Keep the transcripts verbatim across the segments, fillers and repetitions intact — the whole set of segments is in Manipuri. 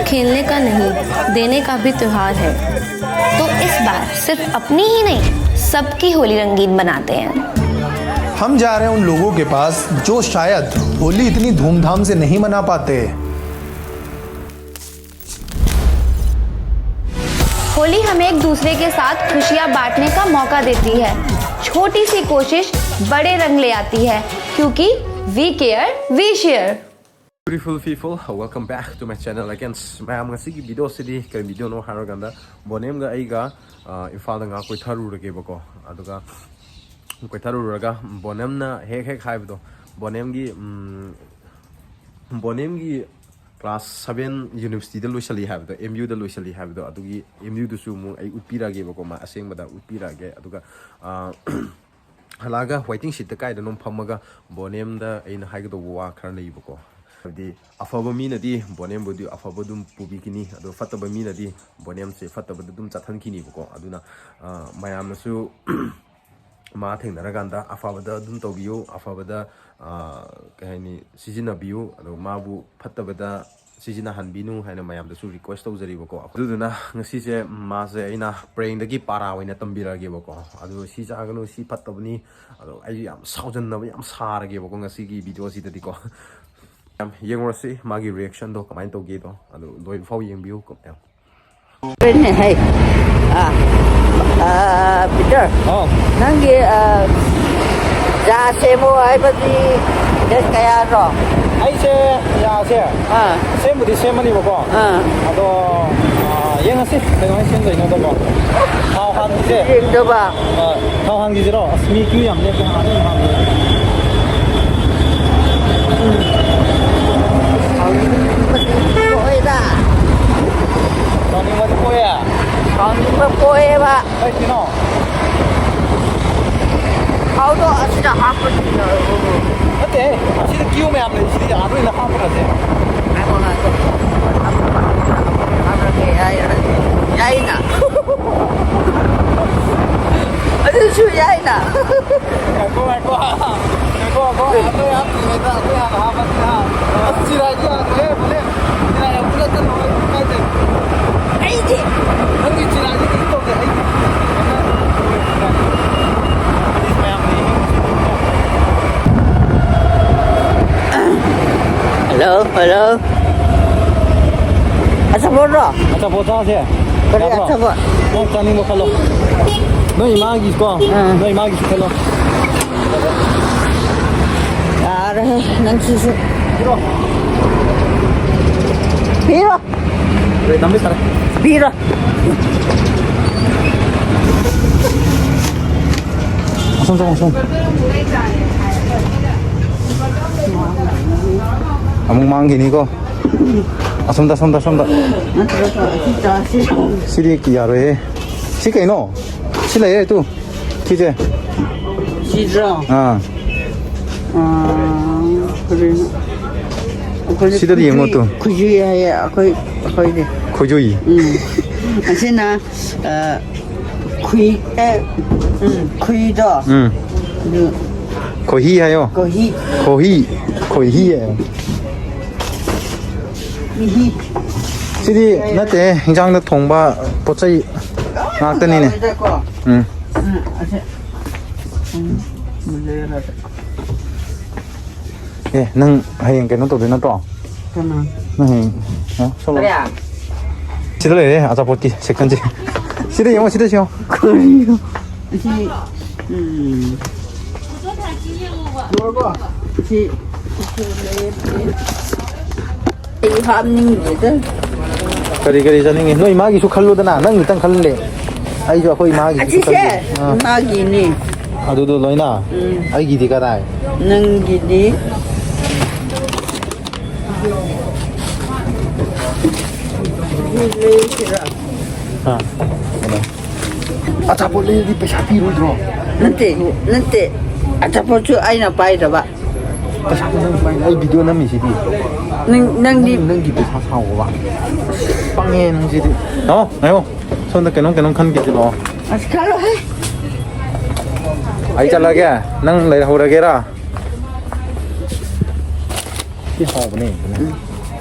खेलने का नहीं, देने का भी त्योहार है। तो इस बार सिर्फ अपनी ही नहीं, सबकी होली रंगीन बनाते हैं। हम जा रहे हैं उन लोगों के पास जो शायद होली इतनी धूमधाम से नहीं मना पाते। होली हमें एक दूसरे के साथ खुशियां बांटने का मौका देती है। छोटी सी कोशिश बड़े रंग ले आती है, क्योंकि we care, we share. Beautiful people, welcome back to my channel again. ꯃꯌꯥꯝ, ꯉꯁꯤꯒꯤ video ꯁꯤꯗꯤ ꯀꯔꯤ video ꯅꯣ ꯍꯥꯏꯔꯀꯥꯟꯗ, ꯕꯣꯅꯦꯝꯒ ꯑꯩꯒ ꯏꯝꯐꯥꯜꯗ ꯉꯥꯏꯍꯥꯛ ꯀꯣꯏꯊꯔꯨꯔꯒꯦꯕꯀꯣ꯫ ꯑꯗꯨꯒ ꯀꯣꯏꯊꯔꯨꯔꯒ ꯕꯣꯅꯦꯝꯅ ꯍꯦꯛ ꯍꯦꯛ ꯍꯥꯏꯕꯗꯣ, ꯕꯣꯅꯦꯝꯒꯤ ꯕꯣꯅꯦꯝꯒꯤ class seven university ꯗ ꯂꯣꯏꯁꯜꯂꯤ ꯍꯥꯏꯕꯗꯣ, M U ꯗ ꯂꯣꯏꯁꯜꯂꯤ ꯍꯥꯏꯕꯗꯣ, ꯑꯗꯨꯒꯤ M U ꯗꯨꯁꯨ ꯑꯃꯨꯛ ꯑꯩ ꯎꯠꯄꯤꯔꯛꯑꯒꯦꯕꯀꯣ꯫ ꯃꯥ ꯑꯁꯦꯡꯕꯗ ꯎꯠꯄꯤꯔꯛꯑꯒꯦ꯫ ꯑꯗꯨꯒ ꯍꯜꯂꯛꯑꯒ waiting sheet ꯇ ꯀꯥꯏꯗꯅꯣꯝ ꯐꯝꯃꯒ ꯕꯣꯅꯦꯝꯗ ꯑꯩꯅ ꯍꯥꯏꯒꯗꯧꯕ ꯋꯥ ꯈꯔ ꯂꯩꯌꯦꯕꯀꯣ꯫ ꯍꯥꯏꯕꯗꯤ ꯑꯐꯕ ꯃꯤꯅꯗꯤ ꯕꯣꯅꯦꯝꯕꯨꯗꯤ ꯑꯐꯕ ꯑꯗꯨꯝ ꯄꯨꯕꯤꯈꯤꯅꯤ, ꯑꯗꯣ ꯐꯠꯇꯕ ꯃꯤꯅꯗꯤ ꯕꯣꯅꯦꯝꯁꯦ ꯐꯠꯇꯕꯗ ꯑꯗꯨꯝ ꯆꯠꯍꯟꯈꯤꯅꯤꯕꯀꯣ꯫ ꯑꯗꯨꯅ ꯃꯌꯥꯝꯅꯁꯨ ꯃꯥ ꯊꯦꯡꯅꯔꯀꯥꯟꯗ ꯑꯐꯕꯗ ꯑꯗꯨꯝ ꯇꯧꯕꯤꯌꯨ, ꯑꯐꯕꯗ ꯀꯩ ꯍꯥꯏꯅꯤ, ꯁꯤꯖꯤꯟꯅꯕꯤꯌꯨ꯫ ꯑꯗꯣ ꯃꯥꯕꯨ ꯐꯠꯇꯕꯗ ꯁꯤꯖꯤꯟꯅꯍꯟꯕꯤꯅꯨ ꯍꯥꯏꯅ ꯃꯌꯥꯝꯗꯁꯨ request ꯇꯧꯖꯔꯤꯕꯀꯣ꯫ ꯑꯗꯨꯗꯨꯅ ꯉꯁꯤꯁꯦ ꯃꯥꯁꯦ ꯑꯩꯅ prank ꯗꯒꯤ ꯄꯥꯔꯥ ꯑꯣꯏꯅ ꯇꯝꯕꯤꯔꯛꯑꯒꯦꯕꯀꯣ꯫ ꯑꯗꯨ ꯁꯤ ꯆꯥꯒꯅꯨ, ꯁꯤ ꯐꯠꯇꯕꯅꯤ, ꯑꯗꯣ ꯑꯩꯁꯨ ꯌꯥꯝ ꯁꯥꯎꯖꯟꯅꯕ ꯌꯥꯝ ꯁꯥꯔꯒꯦꯕꯀꯣ ꯉꯁꯤꯒꯤ video ꯁꯤꯗꯗꯤꯀꯣ꯫ ꯌꯥꯝ ꯌꯦꯡꯉꯨꯔꯁꯤ ꯃꯥꯒꯤ reaction ꯗꯣ ꯀꯃꯥꯏꯅ ꯇꯧꯒꯦꯗꯣ, ꯑꯗꯨ ꯂꯣꯏꯕ ꯐꯥꯎ ꯌꯦꯡꯕꯤꯌꯨ꯫ ꯌꯥꯝ ꯍꯣꯏꯅꯦ, ꯍꯩ꯫ ꯑꯥ, ꯑꯥ, ꯄꯤꯇꯔ, ꯍꯥꯎ꯫ ꯅꯪꯒꯤ, ꯑꯥ, ꯆꯥ ꯁꯦꯝꯃꯣ ꯍꯥꯏꯕꯗꯤ date ꯀꯌꯥꯅꯣ? ꯑꯩꯁꯦ ꯌꯥꯁꯦ ꯑꯥ, ꯁꯦꯝꯕꯨꯗꯤ ꯁꯦꯝꯃꯅꯤꯕꯀꯣ꯫ ꯑꯥ꯫ ꯑꯗꯣ, ꯑꯥ, ꯌꯦꯡꯉꯁꯤ ꯀꯩꯗꯧꯉꯩ ꯁꯦꯝꯗꯣꯏꯅꯣꯗꯀꯣ꯫ ꯊꯥꯎ ꯍꯥꯟꯈꯤꯁꯦ꯫ ꯌꯦꯡꯗꯕ꯫ ꯑꯥ, ꯊꯥꯎ ꯍꯥꯟꯈꯤꯁꯤꯔꯣ? ꯑꯁ, ꯃꯤ queue ꯌꯥꯝ ꯂꯦꯞꯄꯦ, ꯍꯥꯟꯅ ꯑꯗꯨꯝ ꯍꯥꯟꯈꯤꯁꯦ꯫ ꯄꯣꯛꯑꯦꯗ꯫ ꯁꯥꯎꯅꯤꯡꯕꯗꯤ ꯄꯣꯛꯑꯦ꯫ ꯁꯥꯎꯅꯤꯡꯕ ꯄꯣꯛꯑꯦꯕ꯫ ꯀꯩꯒꯤꯅꯣ? ꯊꯥꯎꯗꯣ ꯑꯁꯤꯗ ꯍꯥꯞꯄꯗꯤ ꯌꯥꯔꯣꯏ꯫ ꯅꯠꯇꯦ, ꯑꯁꯤꯗ queue ꯃꯌꯥꯝ ꯂꯩꯔꯤꯁꯤꯗꯤ ꯑꯥꯗ ꯑꯣꯏꯅ ꯍꯥꯞꯄꯨꯔꯁꯦ꯫ ꯉꯥꯏꯈꯣ, ꯉꯥꯏꯈꯣ꯫ ꯍꯥꯞꯄꯨꯔꯒꯦ, ꯌꯥꯏ, ꯌꯥꯏ꯫ ꯌꯥꯏꯅ꯫ ꯑꯗꯨꯁꯨ ꯌꯥꯏꯅ꯫ ꯉꯥꯏꯈꯣ, ꯉꯥꯏꯈꯣ꯫ ꯉꯥꯏꯈꯣ, ꯉꯥꯏꯈꯣ꯫ ꯑꯩꯈꯣꯏ ꯍꯥꯞꯇ꯭ꯔꯤꯉꯩꯗ ꯑꯩꯈꯣꯏ ꯍꯥꯟꯅ ꯍꯥꯞꯄꯁꯤꯅ꯫ ꯑꯁ, ꯆꯤꯔꯥꯏꯗꯤ ꯌꯥꯗ꯭ꯔꯦ, ꯕꯣꯂꯦ꯫ ꯆꯤꯔꯥꯏ ꯌꯥꯝ ꯐꯨꯒꯠꯀꯅꯨ꯫ Hello, hello. ꯑꯆꯥꯄꯣꯠꯔꯣ? ꯑꯆꯥꯄꯣꯠ ꯆꯥꯁꯦ꯫ ꯀꯔꯤ ꯌꯥꯕ꯭ꯔꯣ? ꯑꯆꯥꯄꯣꯠ? ꯅꯪ ꯆꯥꯅꯤꯡꯕ ꯈꯜꯂꯣ꯫ ꯅꯣꯏ ꯏꯃꯥꯒꯤꯀꯣ? ꯑꯥ꯫ ꯅꯣꯏ ꯏꯃꯥꯒꯤꯁꯨ ꯈꯜꯂꯣ꯫ ꯌꯥꯔꯦꯍꯦ, ꯅꯪꯁꯤꯁꯨ꯫ ꯄꯤꯔꯣ꯫ ꯄꯤꯔꯣ꯫ ꯍꯣꯏ, ꯅꯝꯕꯤ ꯁꯥꯔꯦ꯫ ꯄꯤꯔꯣ꯫ ꯑꯁꯣꯝ ꯆꯪꯉꯣ, ꯑꯁꯣꯝ꯫ ꯑꯃꯨꯛ ꯃꯥꯡꯈꯤꯅꯤꯀꯣ꯫ ꯑꯁꯣꯝꯗ, ꯑꯁꯣꯝꯗ, ꯑꯁꯣꯝꯗ꯫ ꯅꯠꯇ꯭ꯔꯒ ꯑꯁꯤ ꯆꯥꯁꯤ꯫ ꯁꯤꯗꯤ ꯌꯥꯔꯣꯏꯍꯦ꯫ ꯁꯤ ꯀꯩꯅꯣ? ꯁꯤ ꯂꯩꯌꯦ ꯇꯨ꯫ ꯁꯤꯁꯦ꯫ ꯁꯤꯗ꯭ꯔꯣ? ꯑꯥ꯫ ꯑꯥ, ꯀꯔꯤꯅꯣ? ꯑꯩꯈꯣꯏꯗꯤ ꯁꯤꯗꯗꯤ ꯌꯦꯡꯉꯣ ꯈꯨꯖꯨꯏ, ꯇꯨ꯫ ꯈꯨꯖꯨꯏ ꯍꯥꯏꯌꯦ ꯑꯩꯈꯣꯏ, ꯑꯩꯈꯣꯏꯗꯤ꯫ ꯈꯨꯖꯨꯏ꯫ ꯎꯝ꯫ ꯑꯁꯤꯅ, ꯑ, ꯈꯨꯏ, ꯑꯦ, ꯎꯝ, ꯈꯨꯏꯗꯣ꯫ ꯎꯝ꯫ ꯑꯗꯨ ꯈꯣꯏꯍꯤ ꯍꯥꯏꯌꯣ꯫ ꯈꯣꯏꯍꯤ꯫ ꯈꯣꯏꯍꯤ꯫ ꯈꯣꯏꯍꯤ ꯍꯥꯏꯌꯣ꯫ ꯃꯤꯍꯤ꯫ ꯁꯤꯗꯤ ꯅꯠꯇꯦ, ꯏꯟꯖꯥꯡꯗ ꯊꯣꯡꯕ ꯄꯣꯠ ꯆꯩ ꯉꯥꯛꯇꯅꯤꯅꯦ꯫ ꯌꯥꯎꯋꯦꯗꯀꯣ꯫ ꯎꯝ꯫ ꯎꯝ, ꯑꯁꯦ-, ꯎꯝ, ꯃꯨꯜꯂꯦ ꯌꯥꯔꯦ꯫ ꯑꯦ, ꯅꯪ ꯍꯌꯦꯡ ꯀꯩꯅꯣ ꯇꯧꯗꯣꯏ ꯅꯠꯇ꯭ꯔꯣ? ꯀꯅꯥ? ꯅꯪ ꯍꯌꯦꯡ, ꯑ, ꯁꯣꯝꯂꯣꯝ꯫ ꯀꯔꯤ? ꯁꯤꯗ ꯂꯩꯔꯦ ꯑꯆꯥꯄꯣꯠꯀꯤ ꯁꯦꯛꯁꯟꯁꯦ꯫ ꯁꯤꯗ ꯌꯦꯡꯉꯣ, ꯁꯤꯗ ꯌꯦꯡꯉꯣ꯫ ꯀꯔꯤꯅꯣ? ꯑꯁꯤ, ꯎꯝ꯫ ꯁꯤ, ꯑꯩ ꯍꯥꯞꯅꯤꯡꯗꯦꯗ꯫ ꯀꯔꯤ ꯀꯔꯤ ꯆꯥꯅꯤꯡꯉꯤ? ꯅꯣꯏ ꯏꯃꯥꯒꯤꯁꯨ ꯈꯜꯂꯨꯗꯅ, ꯅꯪ ꯈꯤꯇꯪ ꯈꯜꯂꯦ꯫ ꯑꯩꯁꯨ ꯑꯩꯈꯣꯏ ꯏꯃꯥꯒꯤꯁꯨ ꯑꯁꯤꯁꯦ ꯈꯜꯂꯦ꯫ ꯑꯥ꯫ ꯏꯃꯥꯒꯤꯅꯤ꯫ ꯑꯗꯨꯗꯣ ꯂꯣꯏꯅ? ꯎꯝ꯫ ꯑꯩꯒꯤꯗꯤ ꯀꯗꯥꯏ? ꯅꯪꯒꯤꯗꯤ? ꯑꯥ꯫ ꯑꯆꯥꯄꯣꯠ ꯂꯩꯔꯗꯤ ꯄꯩꯁꯥ ꯄꯤꯔꯣꯏꯗ꯭ꯔꯣ? ꯅꯠꯇꯦ, ꯅꯠꯇꯦ꯫ ꯑꯆꯥꯄꯣꯠꯁꯨ ꯑꯩꯅ ꯄꯥꯏꯗꯕ꯫ ꯄꯩꯁꯥꯗꯣ ꯅꯪ ꯄꯥꯏ-, ꯑꯩ ꯚꯤꯗꯤꯑꯣ ꯅꯝꯃꯤꯁꯤꯗꯤ꯫ ꯅꯪ, ꯅꯪꯗꯤ ꯅꯪ, ꯅꯪꯒꯤ ꯄꯩꯁꯥ ꯁꯥꯎꯑꯣꯕ꯫ ꯄꯪꯉꯦ ꯅꯪꯁꯤꯗꯤ꯫ ꯂꯥꯛꯑꯣ, ꯉꯥꯏꯌꯣ꯫ ꯁꯣꯝꯗ ꯀꯩꯅꯣꯝ, ꯀꯩꯅꯣꯝ ꯈꯟꯈꯤꯁꯤ ꯂꯥꯛꯑꯣ꯫ ꯑꯁ, ꯈꯜꯂꯣꯍꯦ꯫ ꯑꯩ ꯆꯠꯂꯒꯦ, ꯅꯪ ꯂꯩꯍꯧꯔꯒꯦꯔꯥ? ꯁꯤ ꯍꯥꯎꯕꯅꯦ꯫ ꯎꯝ꯫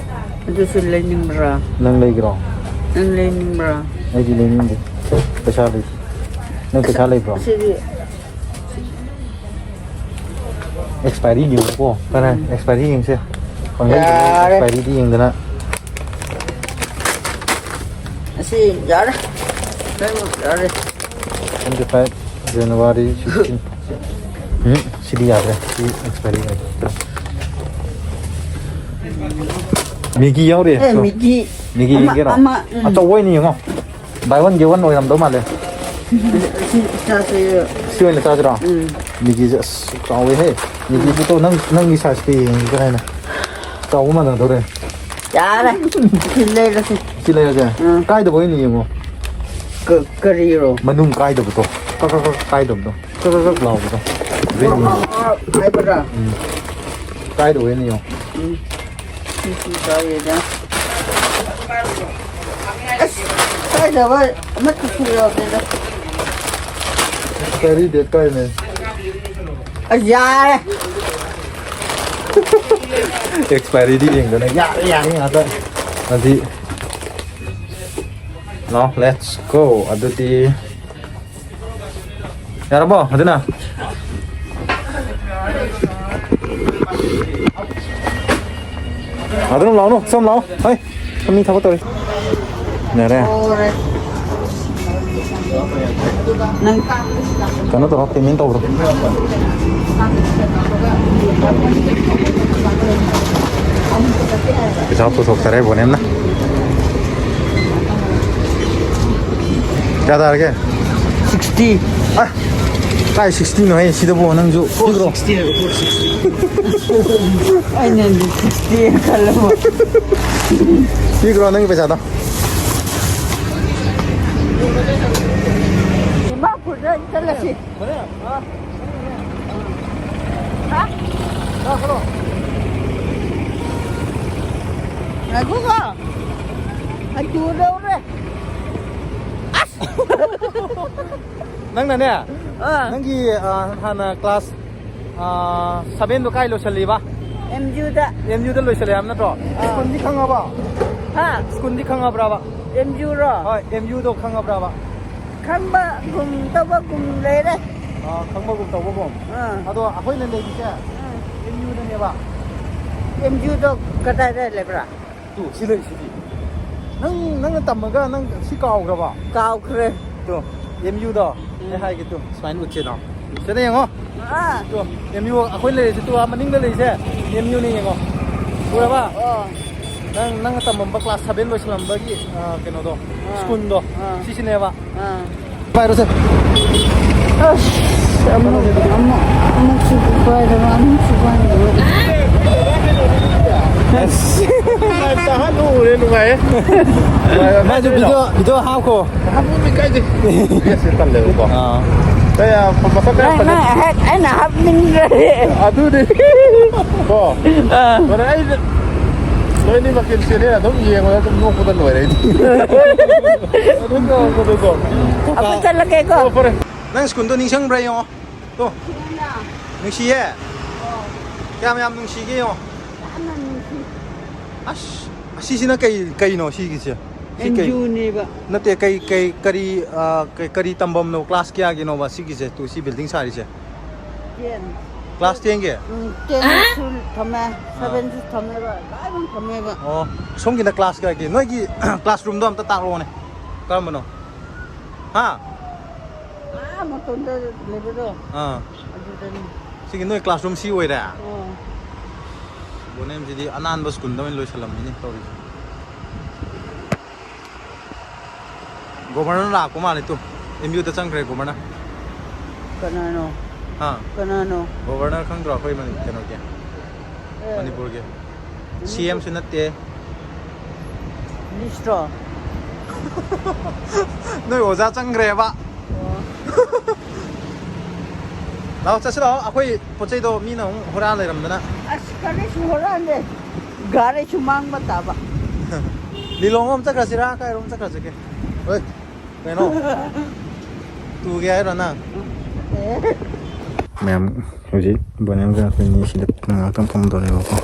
ꯑꯗꯨꯁꯨ ꯂꯩꯅꯤꯡꯕ꯭ꯔꯥ? ꯅꯪ ꯂꯩꯒꯦꯔꯣ? ꯅꯪ ꯂꯩꯅꯤꯡꯕ꯭ꯔꯥ? ꯑꯩꯗꯤ ꯂꯩꯅꯤꯡꯗꯦ꯫ ꯄꯩꯁꯥ ꯂꯩꯇꯦ꯫ ꯅꯪ ꯄꯩꯁꯥ ꯂꯩꯕ꯭ꯔꯣ? ꯁꯤꯗꯤ ꯑꯦꯛꯁꯄꯥꯏꯔꯤ ꯌꯦꯡꯉꯨꯀꯣ꯫ ꯀꯅꯥ ꯎꯝ꯫ ꯑꯦꯛꯁꯄꯥꯏꯔꯤ ꯌꯦꯡꯁꯦ꯫ ꯄꯪꯂꯩꯗ ꯌꯥꯔꯦ꯫ Expiryꯗꯤ ꯌꯦꯡꯗꯅ꯫ ꯑꯁꯤ ꯌꯥꯔꯦ꯫ ꯌꯥꯔꯦ꯫ Twenty five January sixteen꯫ ꯎꯝ, ꯁꯤꯗꯤ ꯌꯥꯗ꯭ꯔꯦ꯫ ꯁꯤ expiry ꯑꯣꯏꯔꯦ꯫ ꯃꯦꯒꯤ ꯌꯥꯎꯔꯤ꯫ ꯑꯦ, ꯃꯦꯒꯤ꯫ ꯃꯦꯒꯤ ꯑꯃ, ꯌꯦꯡꯒꯦꯔꯣ? ꯑꯃ, ꯎꯝ꯫ ꯑꯆꯧꯕ ꯑꯣꯏꯅ ꯌꯦꯡꯉꯣ꯫ Buy one get one ꯑꯣꯏꯔꯝꯗꯧ ꯃꯥꯜꯂꯦ꯫ ꯁꯤ ꯆꯥꯁꯦ꯫ ꯁꯤ ꯑꯣꯏꯅ ꯆꯥꯁꯤꯔꯣ? ꯎꯝ꯫ ꯃꯦꯒꯤꯁꯦ ꯑꯁ ꯆꯥꯎꯋꯦꯍꯦ꯫ ꯃꯦꯒꯤꯁꯦ ꯇꯣ ꯅꯪ, ꯅꯪꯒꯤ sizeꯇ ꯌꯦꯡꯒꯦ ꯍꯥꯏꯅ꯫ ꯆꯥꯎꯕ ꯃꯥꯟꯅꯗꯧꯔꯦ꯫ ꯌꯥꯔꯦ꯫ ꯁꯤ ꯂꯩꯔꯁꯤ꯫ ꯁꯤ ꯂꯩꯔꯁꯦ? ꯎꯝ꯫ ꯀꯥꯏꯗꯕ ꯑꯣꯏꯅ ꯌꯦꯡꯉꯣ꯫ ꯀ-, ꯀꯔꯤꯔꯣ? ꯃꯅꯨꯡ ꯀꯥꯏꯗꯕꯗꯣ꯫ ꯀꯛ ꯀꯛ ꯀꯛ ꯀꯥꯏꯗꯕꯗꯣ꯫ ꯀꯛ ꯀꯛ ꯀꯛ ꯂꯥꯎꯕꯗꯣ꯫ ꯍꯥꯏꯕ꯭ꯔꯥ? ꯎꯝ꯫ ꯀꯥꯏꯗꯕ ꯑꯣꯏꯅ ꯌꯦꯡꯉꯣ꯫ ꯎꯝ꯫ ꯁꯤꯁꯨ ꯆꯥꯎꯋꯦꯗ꯫ ꯑꯁ, ꯀꯥꯏꯗꯕ ꯑꯃꯠꯇꯁꯨ ꯌꯥꯎꯗꯦꯗ꯫ Expiry date ꯀꯥꯏꯅꯦ꯫ ꯑꯁ, ꯌꯥꯔꯦ꯫ Expiryꯗꯤ ꯌꯦꯡꯗꯅ ꯌꯥꯔꯦ, ꯌꯥꯔꯦ ꯉꯥꯛꯇ꯫ ꯑꯗꯨꯗꯤ, ꯂꯥꯎ, let's go꯫ ꯑꯗꯨꯗꯤ, ꯌꯥꯔꯕꯣ? ꯑꯗꯨꯅ ꯑꯗꯨꯝ ꯂꯥꯎꯅꯨ, ꯁꯣꯝ ꯂꯥꯎ꯫ ꯍꯩ, ꯃꯤ ꯊꯕꯛ ꯇꯧꯔꯤ꯫ ꯌꯥꯔꯦ꯫ ꯍꯣꯏ꯫ ꯅꯪ ꯀꯩꯅꯣ ꯇꯧꯔꯣ, payment ꯇꯧꯔꯣ꯫ ꯄꯩꯁꯥ ꯄꯨꯊꯣꯛꯆꯔꯦ ꯕꯣꯅꯦꯝꯅ꯫ ꯀꯌꯥ ꯇꯥꯔꯒꯦ? Sixty꯫ ꯑ, ꯀꯥꯏ sixtyꯅꯣ ꯍꯦ? ꯁꯤꯗꯕꯨ ꯅꯪꯁꯨ ꯄꯤꯈ꯭ꯔꯣ꯫ Sixty ꯍꯥꯏꯕ, four sixty꯫ ꯑꯩꯅꯗꯤ sixty ꯈꯜꯂꯕ꯫ ꯄꯤꯈ꯭ꯔꯣ ꯅꯪꯒꯤ ꯄꯩꯁꯥꯗꯣ꯫ ꯗꯤꯃꯥꯄꯨꯔꯗ ꯆꯠꯂꯁꯤ꯫ ꯍꯥ? ꯉꯥꯏꯈꯣꯀꯣ꯫ ꯑꯩ ꯇꯨꯗꯧꯔꯦ꯫ ꯑꯁ! ꯅꯪꯅꯅꯦ, ꯑꯥ꯫ ꯅꯪꯒꯤ, ꯑ, ꯍꯥꯟꯅ class, ꯑ, sevenꯗꯣ ꯀꯥꯏ ꯂꯣꯏꯁꯜꯂꯤꯕ? M Uꯗ꯫ M Uꯗ ꯂꯣꯏꯁꯜꯂꯦ ꯍꯥꯏꯕ ꯅꯠꯇ꯭ꯔꯣ? ꯑꯥ꯫ Schoolꯗꯤ ꯈꯪꯉꯕ? ꯍꯥ? Schoolꯗꯤ ꯈꯪꯉꯕ꯭ꯔꯕ? M Uꯔꯣ? ꯍꯣꯏ, M Uꯗꯣ ꯈꯪꯉꯕ꯭ꯔꯕ? ꯈꯪꯕꯒꯨꯝ ꯇꯧꯕꯒꯨꯝ ꯂꯩꯔꯦ꯫ ꯑ, ꯈꯪꯕꯒꯨꯝ ꯇꯧꯕꯒꯨꯝ꯫ ꯑꯥ꯫ ꯑꯗꯣ ꯑꯩꯈꯣꯏꯅ ꯂꯩꯔꯤꯁꯦ ꯑꯥ꯫ M Uꯗꯅꯦꯕ꯫ ꯑꯦꯝ ꯌꯨꯗꯣ ꯀꯗꯥꯏꯗ ꯂꯩꯕ꯭ꯔꯥ? ꯇꯨ, ꯁꯤ ꯂꯩ, ꯁꯤꯗꯤ꯫ ꯅꯪ, ꯅꯪꯅ ꯇꯝꯃꯒ ꯅꯪ ꯁꯤ ꯀꯥꯎꯈ꯭ꯔꯕ? ꯀꯥꯎꯈ꯭ꯔꯦ꯫ ꯇꯨ, ꯑꯦꯝ ꯌꯨꯗꯣ꯫ ꯑꯩ ꯎꯝ꯫ ꯍꯥꯏꯒꯦ ꯇꯨ, ꯁꯨꯃꯥꯏꯅ ꯎꯠꯁꯦ ꯇꯥꯎ꯫ ꯁꯤꯗ ꯌꯦꯡꯉꯣ꯫ ꯑꯥ꯫ ꯇꯨ, ꯑꯦꯝ ꯌꯨ ꯑꯩꯈꯣꯏ ꯂꯩꯔꯤꯁꯦ, ꯇꯨ, ꯑꯥ ꯃꯅꯤꯡꯗ ꯂꯩꯔꯤꯁꯦ ꯑꯦꯝ ꯌꯨꯅꯦ, ꯌꯦꯡꯉꯣ꯫ ꯎꯔꯕ? ꯑꯣ꯫ ꯅꯪ, ꯅꯪꯅ ꯇꯝꯃꯝꯕ ꯀ꯭ꯂꯥꯁ ꯁꯚꯦꯟ ꯂꯣꯏꯁꯤꯜꯂꯝꯕꯒꯤ, ꯑꯥ, ꯀꯩꯅꯣꯗꯣ, ꯑꯥ꯫ ꯁ꯭ꯀꯨꯜꯗꯣ, ꯑꯥ꯫ ꯁꯤꯁꯤꯅꯦꯕ꯫ ꯑꯥ꯫ ꯄꯥꯏꯔꯣꯁꯦ꯫ ꯑꯁ, ꯑꯃꯨꯛ, ꯑꯃꯨꯛ, ꯑꯃꯨꯛꯁꯨ ꯄꯥꯏꯗꯕ, ꯑꯃꯨꯛꯁꯨ ꯄꯥꯏꯗꯕ꯫ ꯑꯁ꯫ ꯅꯨꯡꯉꯥꯏ, ꯇꯥꯍꯟ ꯎꯔꯦ, ꯅꯨꯡꯉꯥꯏꯌꯦ꯫ ꯅꯨꯡꯉꯥꯏꯕ ꯃꯥꯁꯨ ꯀꯥꯏꯗꯩꯅꯣ? Video, video ꯍꯥꯞꯈꯣ꯫ ꯍꯥꯞꯄꯨꯗꯤ ꯀꯥꯏꯗꯦ꯫ ꯌꯦꯁ, ꯇꯜꯂꯦꯕꯀꯣ꯫ ꯑꯥ꯫ ꯀꯌꯥ ꯃꯁꯛ ꯀꯌꯥ ꯅꯪ, ꯐꯖ- ꯅꯪ ꯍꯦꯛ ꯑꯩꯅ ꯍꯥꯞꯅꯤꯡꯗ꯭ꯔꯗꯤ꯫ ꯑꯗꯨꯗꯤ꯫ ꯀꯣ꯫ ꯑꯥ꯫ ꯃꯔꯛ ꯑꯩꯗꯤ ꯅꯣꯏꯅꯤ ꯃꯀꯤꯟ ꯆꯦꯅꯦꯜ ꯑꯗꯨꯝ ꯌꯦꯡꯕꯗ ꯑꯗꯨꯝ ꯅꯣꯛꯄꯗ ꯂꯣꯏꯔꯦ ꯑꯩꯗꯤ꯫ ꯑꯗꯨꯝ ꯅꯣꯛꯄꯗꯀꯣ꯫ ꯑꯩꯈꯣꯏ ꯆꯠꯂꯒꯦꯀꯣ꯫ ꯑꯣ, ꯐꯔꯦ꯫ ꯅꯪ ꯁ꯭ꯀꯨꯜꯗꯣ ꯅꯤꯡꯁꯤꯡꯕ꯭ꯔꯥ ꯌꯦꯡꯉꯣ꯫ ꯇꯣ꯫ ꯅꯨꯡꯁꯤꯌꯦ? ꯀꯌꯥꯝ ꯌꯥꯝ ꯅꯨꯡꯁꯤꯒꯦ ꯌꯦꯡꯉꯣ꯫ ꯌꯥꯝꯅ ꯅꯨꯡꯁꯤ꯫ ꯑꯁ, ꯑꯁꯤꯁꯤꯅ ꯀꯩ, ꯀꯩꯅꯣ ꯁꯤꯒꯤꯁꯦ? ꯁꯤ ꯀꯩ? ꯑꯦꯝ ꯌꯨꯅꯦꯕ꯫ ꯅꯠꯇꯦ, ꯀꯩ, ꯀꯩ, ꯀꯔꯤ, ꯑ, ꯀꯩ, ꯀꯔꯤ ꯇꯝꯐꯝꯅꯣ? ꯀ꯭ꯂꯥꯁ ꯀꯌꯥꯒꯤꯅꯣꯕ ꯁꯤꯒꯤꯁꯦ? ꯇꯨ, ꯁꯤ ꯕꯤꯜꯗꯤꯡ ꯁꯥꯔꯤꯁꯦ? ꯇꯦꯟ꯫ ꯀ꯭ꯂꯥꯁ ꯇꯦꯟꯒꯤ? ꯎꯝ, ꯇꯦꯟꯁꯨ ꯊꯝꯃꯦ, ꯑꯥ꯫ ꯁꯚꯦꯟꯁꯨ ꯊꯝꯃꯦꯕ, ꯂꯣꯏꯅꯃꯛ ꯊꯝꯃꯦꯕ꯫ ꯑꯣ, ꯁꯣꯝꯒꯤꯅ ꯀ꯭ꯂꯥꯁ ꯀꯌꯥꯒꯤ? ꯅꯣꯏꯒꯤ ꯀ꯭ꯂꯥꯁꯔꯨꯝꯗꯣ ꯑꯝꯇ ꯇꯥꯛꯂꯛꯑꯣꯅꯦ꯫ ꯀꯔꯝꯕꯅꯣ? ꯍꯥ? ꯑꯥ, ꯃꯇꯣꯟꯗ ꯂꯩꯕꯗꯣ꯫ ꯑꯥ꯫ ꯑꯗꯨꯗꯅꯤ꯫ ꯁꯤꯒꯤ ꯅꯣꯏ ꯀ꯭ꯂꯥꯁꯔꯨꯝ ꯁꯤ ꯑꯣꯏꯔꯦ? ꯑꯥ꯫ ꯕꯣꯅꯦꯝꯁꯤꯗꯤ ꯑꯅꯥꯟꯕ ꯁ꯭ꯀꯨꯜꯗ ꯑꯣꯏꯅ ꯂꯣꯏꯁꯜꯂꯝꯃꯤꯅꯦ ꯇꯧꯔꯤꯁꯦ꯫ ꯒꯣꯕꯔꯅꯔ ꯂꯥꯛꯄ ꯃꯥꯜꯂꯦ ꯇꯨ꯫ ꯑꯦꯝ ꯌꯨꯗ ꯆꯪꯈ꯭ꯔꯦ ꯒꯣꯕꯔꯅꯔ꯫ ꯀꯅꯥꯅꯣ? ꯍꯥ? ꯀꯅꯥꯅꯣ? ꯒꯣꯕꯔꯅꯔ ꯈꯪꯗ꯭ꯔꯣ ꯑꯩꯈꯣꯏ ꯃꯅꯤ-, ꯀꯩꯅꯣꯒꯤ? ꯑꯦ꯫ ꯃꯅꯤꯄꯨꯔꯒꯤ꯫ ꯃꯅꯤꯄꯨꯔ꯫ ꯁꯤ ꯑꯦꯝꯁꯨ ꯅꯠꯇꯦ꯫ ꯃꯤꯅꯤꯁꯇ꯭ꯔꯣ? ꯅꯣꯏ ꯑꯣꯖꯥ ꯆꯪꯈ꯭ꯔꯦꯕ꯫ ꯑꯣ꯫ ꯂꯥꯛꯑꯣ, ꯆꯠꯁꯤ ꯂꯥꯛꯑꯣ꯫ ꯑꯩꯈꯣꯏ ꯄꯣꯠ ꯆꯩꯗꯣ ꯃꯤꯅ ꯑꯃꯨꯛ ꯍꯨꯔꯥꯟ ꯂꯩꯔꯝꯗꯅ꯫ ꯑꯁ, ꯀꯔꯤꯁꯨ ꯍꯨꯔꯥꯟꯗꯦ꯫ ꯒꯥꯔꯤꯁꯨ ꯃꯥꯡꯕ ꯇꯥꯕ꯫ ꯂꯤꯂꯣꯡ ꯑꯃ ꯆꯠꯈ꯭ꯔꯁꯤꯔꯥ? ꯀꯥꯏꯔꯣꯝ ꯆꯠꯈ꯭ꯔꯁꯤꯒꯦ? ꯍꯣꯏ꯫ ꯀꯩꯅꯣ? ꯇꯨꯒꯦ ꯍꯥꯏꯔꯣ ꯅꯪ? ꯑꯦ꯫ ꯃꯌꯥꯝ ꯍꯧꯖꯤꯛ ꯕꯣꯅꯦꯝꯒ ꯑꯩꯈꯣꯏꯅꯤ ꯁꯤꯗ ꯉꯥꯏꯍꯥꯛꯇꯪ ꯐꯝꯗꯣꯔꯦꯕꯀꯣ꯫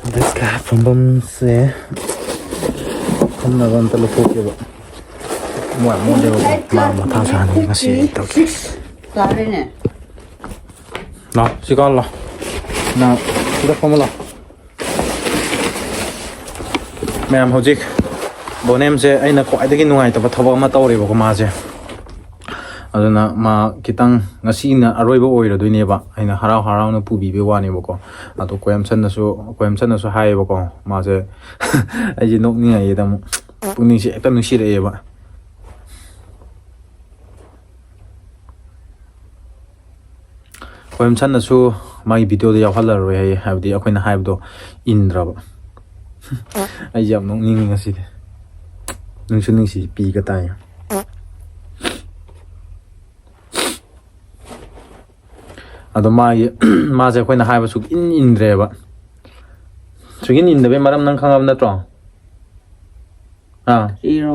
ꯑꯗꯨꯒ ꯐꯝꯐꯝꯁꯦ ꯐꯝꯅꯕ ꯑꯝꯇ ꯂꯧꯊꯣꯛꯀꯦꯕ꯫ ꯃꯣꯏ ꯃꯣꯏꯗꯦꯕꯀꯣ꯫ ꯃꯥ ꯃꯊꯥ ꯁꯥꯅꯤ ꯉꯁꯤ ꯑꯩ ꯇꯧꯗꯣꯏꯁꯦ꯫ ꯇꯥꯔꯦꯅꯦ꯫ ꯂꯥꯎ, ꯁꯤ ꯀꯥꯎ ꯂꯥꯎ꯫ ꯅꯪ ꯁꯤꯗ ꯐꯝꯃ ꯂꯥꯎ꯫ ꯃꯌꯥꯝ, ꯍꯧꯖꯤꯛ ꯕꯣꯅꯦꯝꯁꯦ ꯑꯩꯅ ꯈ꯭ꯋꯥꯏꯗꯒꯤ ꯅꯨꯡꯉꯥꯏꯇꯕ ꯊꯕꯛ ꯑꯃ ꯇꯧꯔꯦꯕꯀꯣ ꯃꯥꯁꯦ꯫ ꯑꯗꯨꯅ ꯃꯥ ꯈꯤꯇꯪ ꯉꯁꯤꯅ ꯑꯔꯣꯏꯕ ꯑꯣꯏꯔꯗꯣꯏꯅꯦꯕ, ꯑꯩꯅ ꯍꯔꯥꯎ ꯍꯔꯥꯎꯅ ꯄꯨꯕꯤꯕꯩ ꯋꯥꯅꯦꯕꯀꯣ꯫ ꯑꯗꯣ ꯀꯣꯌꯝꯁꯟꯅꯁꯨ, ꯀꯣꯌꯝꯁꯟꯅꯁꯨ ꯍꯥꯏꯌꯦꯕꯀꯣ ꯃꯥꯁꯦ꯫ ꯑꯩꯁꯦ ꯅꯣꯛꯅꯤꯡꯉꯥꯏꯗ ꯑꯃꯨꯛ ꯄꯨꯛꯅꯤꯡꯁꯦ ꯍꯦꯛꯇ ꯅꯨꯡꯁꯤꯔꯛꯑꯦꯕ꯫ ꯀꯣꯌꯝꯁꯟꯅꯁꯨ ꯃꯥꯒꯤ ꯚꯤꯗꯤꯑꯣꯗ ꯌꯥꯎꯍꯜꯂꯔꯣꯏ ꯍꯥꯏꯌꯦ, ꯍꯥꯏꯕꯗꯤ ꯑꯩꯈꯣꯏꯅ ꯍꯥꯏꯕꯗꯣ ꯏꯟꯗ꯭ꯔꯕ꯫ ꯑꯩꯁꯦ ꯌꯥꯝ ꯅꯣꯛꯅꯤꯡꯉꯤ ꯉꯁꯤꯗꯤ꯫ ꯅꯨꯡꯁꯨ ꯅꯨꯡꯁꯤ, ꯄꯤꯒ ꯇꯥꯏ꯫ ꯑꯗꯣ ꯃꯥꯒꯤ ꯃꯥꯁꯦ ꯑꯩꯈꯣꯏꯅ ꯍꯥꯏꯕ ꯁꯨꯛꯏꯟ ꯏꯟꯗ꯭ꯔꯦꯕ꯫ ꯁꯨꯛꯏꯟ ꯏꯟꯗꯕꯩ ꯃꯔꯝ ꯅꯪ ꯈꯪꯉꯕ ꯅꯠꯇ꯭ꯔꯣ? ꯑꯥ꯫ ꯏꯔꯣ꯫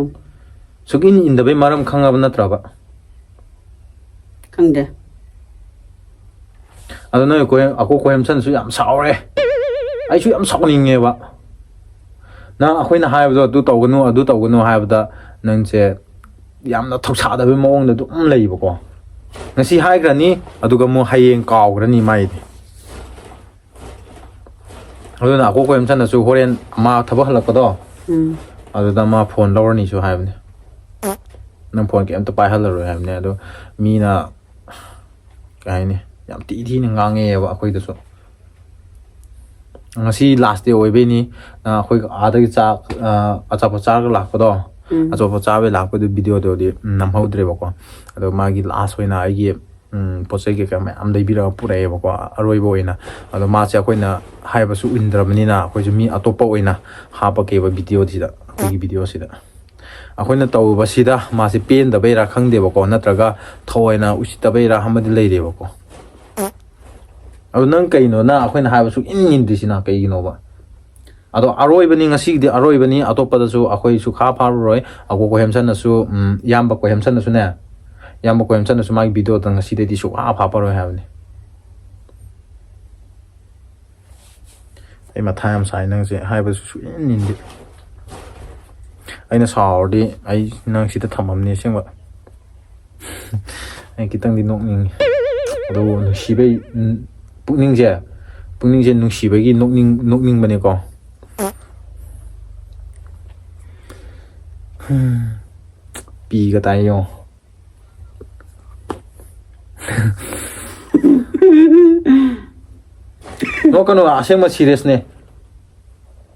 ꯁꯨꯛꯏꯟ ꯏꯟꯗꯕꯩ ꯃꯔꯝ ꯈꯪꯉꯕ ꯅꯠꯇ꯭ꯔꯕ? ꯈꯪꯗꯦ꯫ ꯑꯗꯣ ꯅꯣꯏ ꯀꯣꯏ-, ꯑꯀꯣ ꯀꯣꯏꯍꯦꯝꯁꯟꯁꯨ ꯌꯥꯝ ꯁꯥꯎꯔꯦ꯫ ꯑꯩꯁꯨ ꯌꯥꯝ ꯁꯥꯎꯅꯤꯡꯉꯦꯕ꯫ ꯅꯪ ꯑꯩꯈꯣꯏꯅ ꯍꯥꯏꯕꯗꯣ ꯑꯗꯨ ꯇꯧꯒꯅꯨ, ꯑꯗꯨ ꯇꯧꯒꯅꯨ ꯍꯥꯏꯕꯗ ꯅꯪꯁꯦ ꯌꯥꯝꯅ ꯊꯧꯁꯥꯗꯕꯩ ꯃꯑꯣꯡꯗ ꯑꯗꯨꯝ ꯂꯩꯕꯀꯣ꯫ ꯉꯁꯤ ꯍꯥꯏꯈ꯭ꯔꯅꯤ, ꯑꯗꯨꯒ ꯑꯃꯨꯛ ꯍꯌꯦꯡ ꯀꯥꯎꯈ꯭ꯔꯅꯤ ꯃꯥꯏꯗꯤ꯫ ꯑꯗꯨꯅ ꯑꯀꯣ ꯀꯣꯏꯍꯦꯝꯁꯟꯅꯁꯨ ꯍꯣꯔꯦꯟ ꯃꯥ ꯊꯕꯛ ꯍꯜꯂꯛꯄꯗꯣ, ꯎꯝ꯫ ꯑꯗꯨꯗ ꯃꯥ ꯐꯣꯟ ꯂꯧꯔꯅꯤꯁꯨ ꯍꯥꯏꯕꯅꯦ꯫ ꯅꯪ ꯐꯣꯟ ꯀꯩꯝꯇ ꯄꯥꯏꯍꯜꯂꯔꯣꯏ ꯍꯥꯏꯕꯅꯦ꯫ ꯑꯗꯣ ꯃꯤꯅ ꯀꯩ ꯍꯥꯏꯅꯤ, ꯌꯥꯝ ꯊꯤ ꯊꯤꯅ ꯉꯥꯡꯉꯛꯑꯦꯕ ꯑꯩꯈꯣꯏꯗꯁꯨ꯫ ꯉꯁꯤ last day ꯑꯣꯏꯕꯩꯅꯤ꯫ ꯑ, ꯑꯩꯈꯣꯏ ꯑꯥꯗꯒꯤ ꯆꯥꯛ, ꯑ, ꯑꯆꯥꯄꯣꯠ ꯆꯥꯔꯒ ꯂꯥꯛꯄꯗꯣ, ꯎꯝ꯫ ꯑꯆꯥꯄꯣꯠ ꯆꯥꯕꯩ ꯂꯥꯛꯄꯗꯨ ꯚꯤꯗꯤꯑꯣꯗꯨꯗꯤ ꯅꯝꯍꯧꯗ꯭ꯔꯦꯕꯀꯣ꯫ ꯑꯗꯣ ꯃꯥꯒꯤ last ꯑꯣꯏꯅ ꯑꯩꯒꯤ, ꯎꯝ, ꯄꯣꯠ ꯆꯩ ꯀꯩꯀꯥ ꯃꯌꯥꯝ ꯂꯩꯕꯤꯔꯒ ꯄꯨꯔꯛꯑꯦꯕꯀꯣ, ꯑꯔꯣꯏꯕ ꯑꯣꯏꯅ꯫ ꯑꯗꯣ ꯃꯥꯁꯦ ꯑꯩꯈꯣꯏꯅ ꯍꯥꯏꯕꯁꯨ ꯏꯟꯗ꯭ꯔꯕꯅꯤꯅ ꯑꯩꯈꯣꯏꯁꯨ ꯃꯤ ꯑꯇꯣꯞꯄ ꯑꯣꯏꯅ ꯍꯥꯞꯄꯛꯀꯦꯕ ꯚꯤꯗꯤꯑꯣꯁꯤꯗ, ꯑꯩꯈꯣꯏꯒꯤ ꯚꯤꯗꯤꯑꯣꯁꯤꯗ꯫ ꯑꯩꯈꯣꯏꯅ ꯇꯧꯔꯨꯕꯁꯤꯗ ꯃꯥꯁꯦ ꯄꯦꯟꯗꯕꯩꯔꯥ ꯈꯪꯗꯦꯕꯀꯣ, ꯅꯠꯇ꯭ꯔꯒ ꯊꯑꯣꯏꯅ ꯎꯁꯤꯠꯇꯕꯩꯔꯥ ꯑꯃꯗꯤ ꯂꯩꯔꯦꯕꯀꯣ꯫ ꯑꯗꯨ ꯅꯪ ꯀꯩꯅꯣ, ꯅꯪ ꯑꯩꯈꯣꯏꯅ ꯍꯥꯏꯕ ꯁꯨꯛꯏꯟ ꯏꯟꯗ꯭ꯔꯤꯁꯤꯅ ꯀꯩꯒꯤꯅꯣꯕ? ꯑꯗꯣ ꯑꯔꯣꯏꯕꯅꯤ, ꯉꯁꯤꯒꯤꯗꯤ ꯑꯔꯣꯏꯕꯅꯤ, ꯑꯇꯣꯞꯄꯗꯁꯨ ꯑꯩꯈꯣꯏ ꯁꯨꯛꯐꯥ ꯐꯥꯔꯔꯣꯏ꯫ ꯑꯀꯣ ꯀꯣꯏꯍꯦꯝꯁꯟꯅꯁꯨ, ꯎꯝ, ꯏꯌꯥꯝꯕ ꯀꯣꯏꯍꯦꯝꯁꯟꯅꯁꯨꯅꯦ, ꯏꯌꯥꯝꯕ ꯀꯣꯏꯍꯦꯝꯁꯟꯅꯁꯨ ꯃꯥꯒꯤ ꯚꯤꯗꯤꯑꯣꯗ ꯉꯁꯤꯗꯩꯗꯤ ꯁꯨꯛꯐꯥ ꯐꯥꯔꯔꯣꯏ ꯍꯥꯏꯕꯅꯤ꯫ ꯑꯩ ꯃꯊꯥ ꯌꯥꯝ ꯁꯥꯏ, ꯅꯪꯁꯦ ꯍꯥꯏꯕꯁꯨ ꯁꯨꯛꯏꯟ ꯏꯟꯗꯦ꯫ ꯑꯩꯅ ꯁꯥꯎꯔꯗꯤ ꯑꯩ ꯅꯪ ꯁꯤꯗ ꯊꯝꯃꯝꯅꯤ ꯑꯁꯦꯡꯕ꯫ ꯑꯩ ꯈꯤꯇꯪꯗꯤ ꯅꯣꯛꯅꯤꯡꯉꯤ꯫ ꯑꯗꯨꯕꯨ ꯅꯨꯡꯁꯤꯕꯩ, ꯎꯝ, ꯄꯨꯛꯅꯤꯡꯁꯦ ꯄꯨꯛꯅꯤꯡꯁꯦ ꯅꯨꯡꯁꯤꯕꯒꯤ ꯅꯣꯛꯅꯤꯡ ꯅꯣꯛꯅꯤꯡꯕꯅꯦꯀꯣ꯫ ꯄꯤꯒ ꯇꯥꯏ ꯌꯦꯡꯉꯣ꯫ ꯅꯣꯛꯀꯅꯨ, ꯑꯁꯦꯡꯕ ꯁꯤꯔꯤꯌꯁꯅꯦ꯫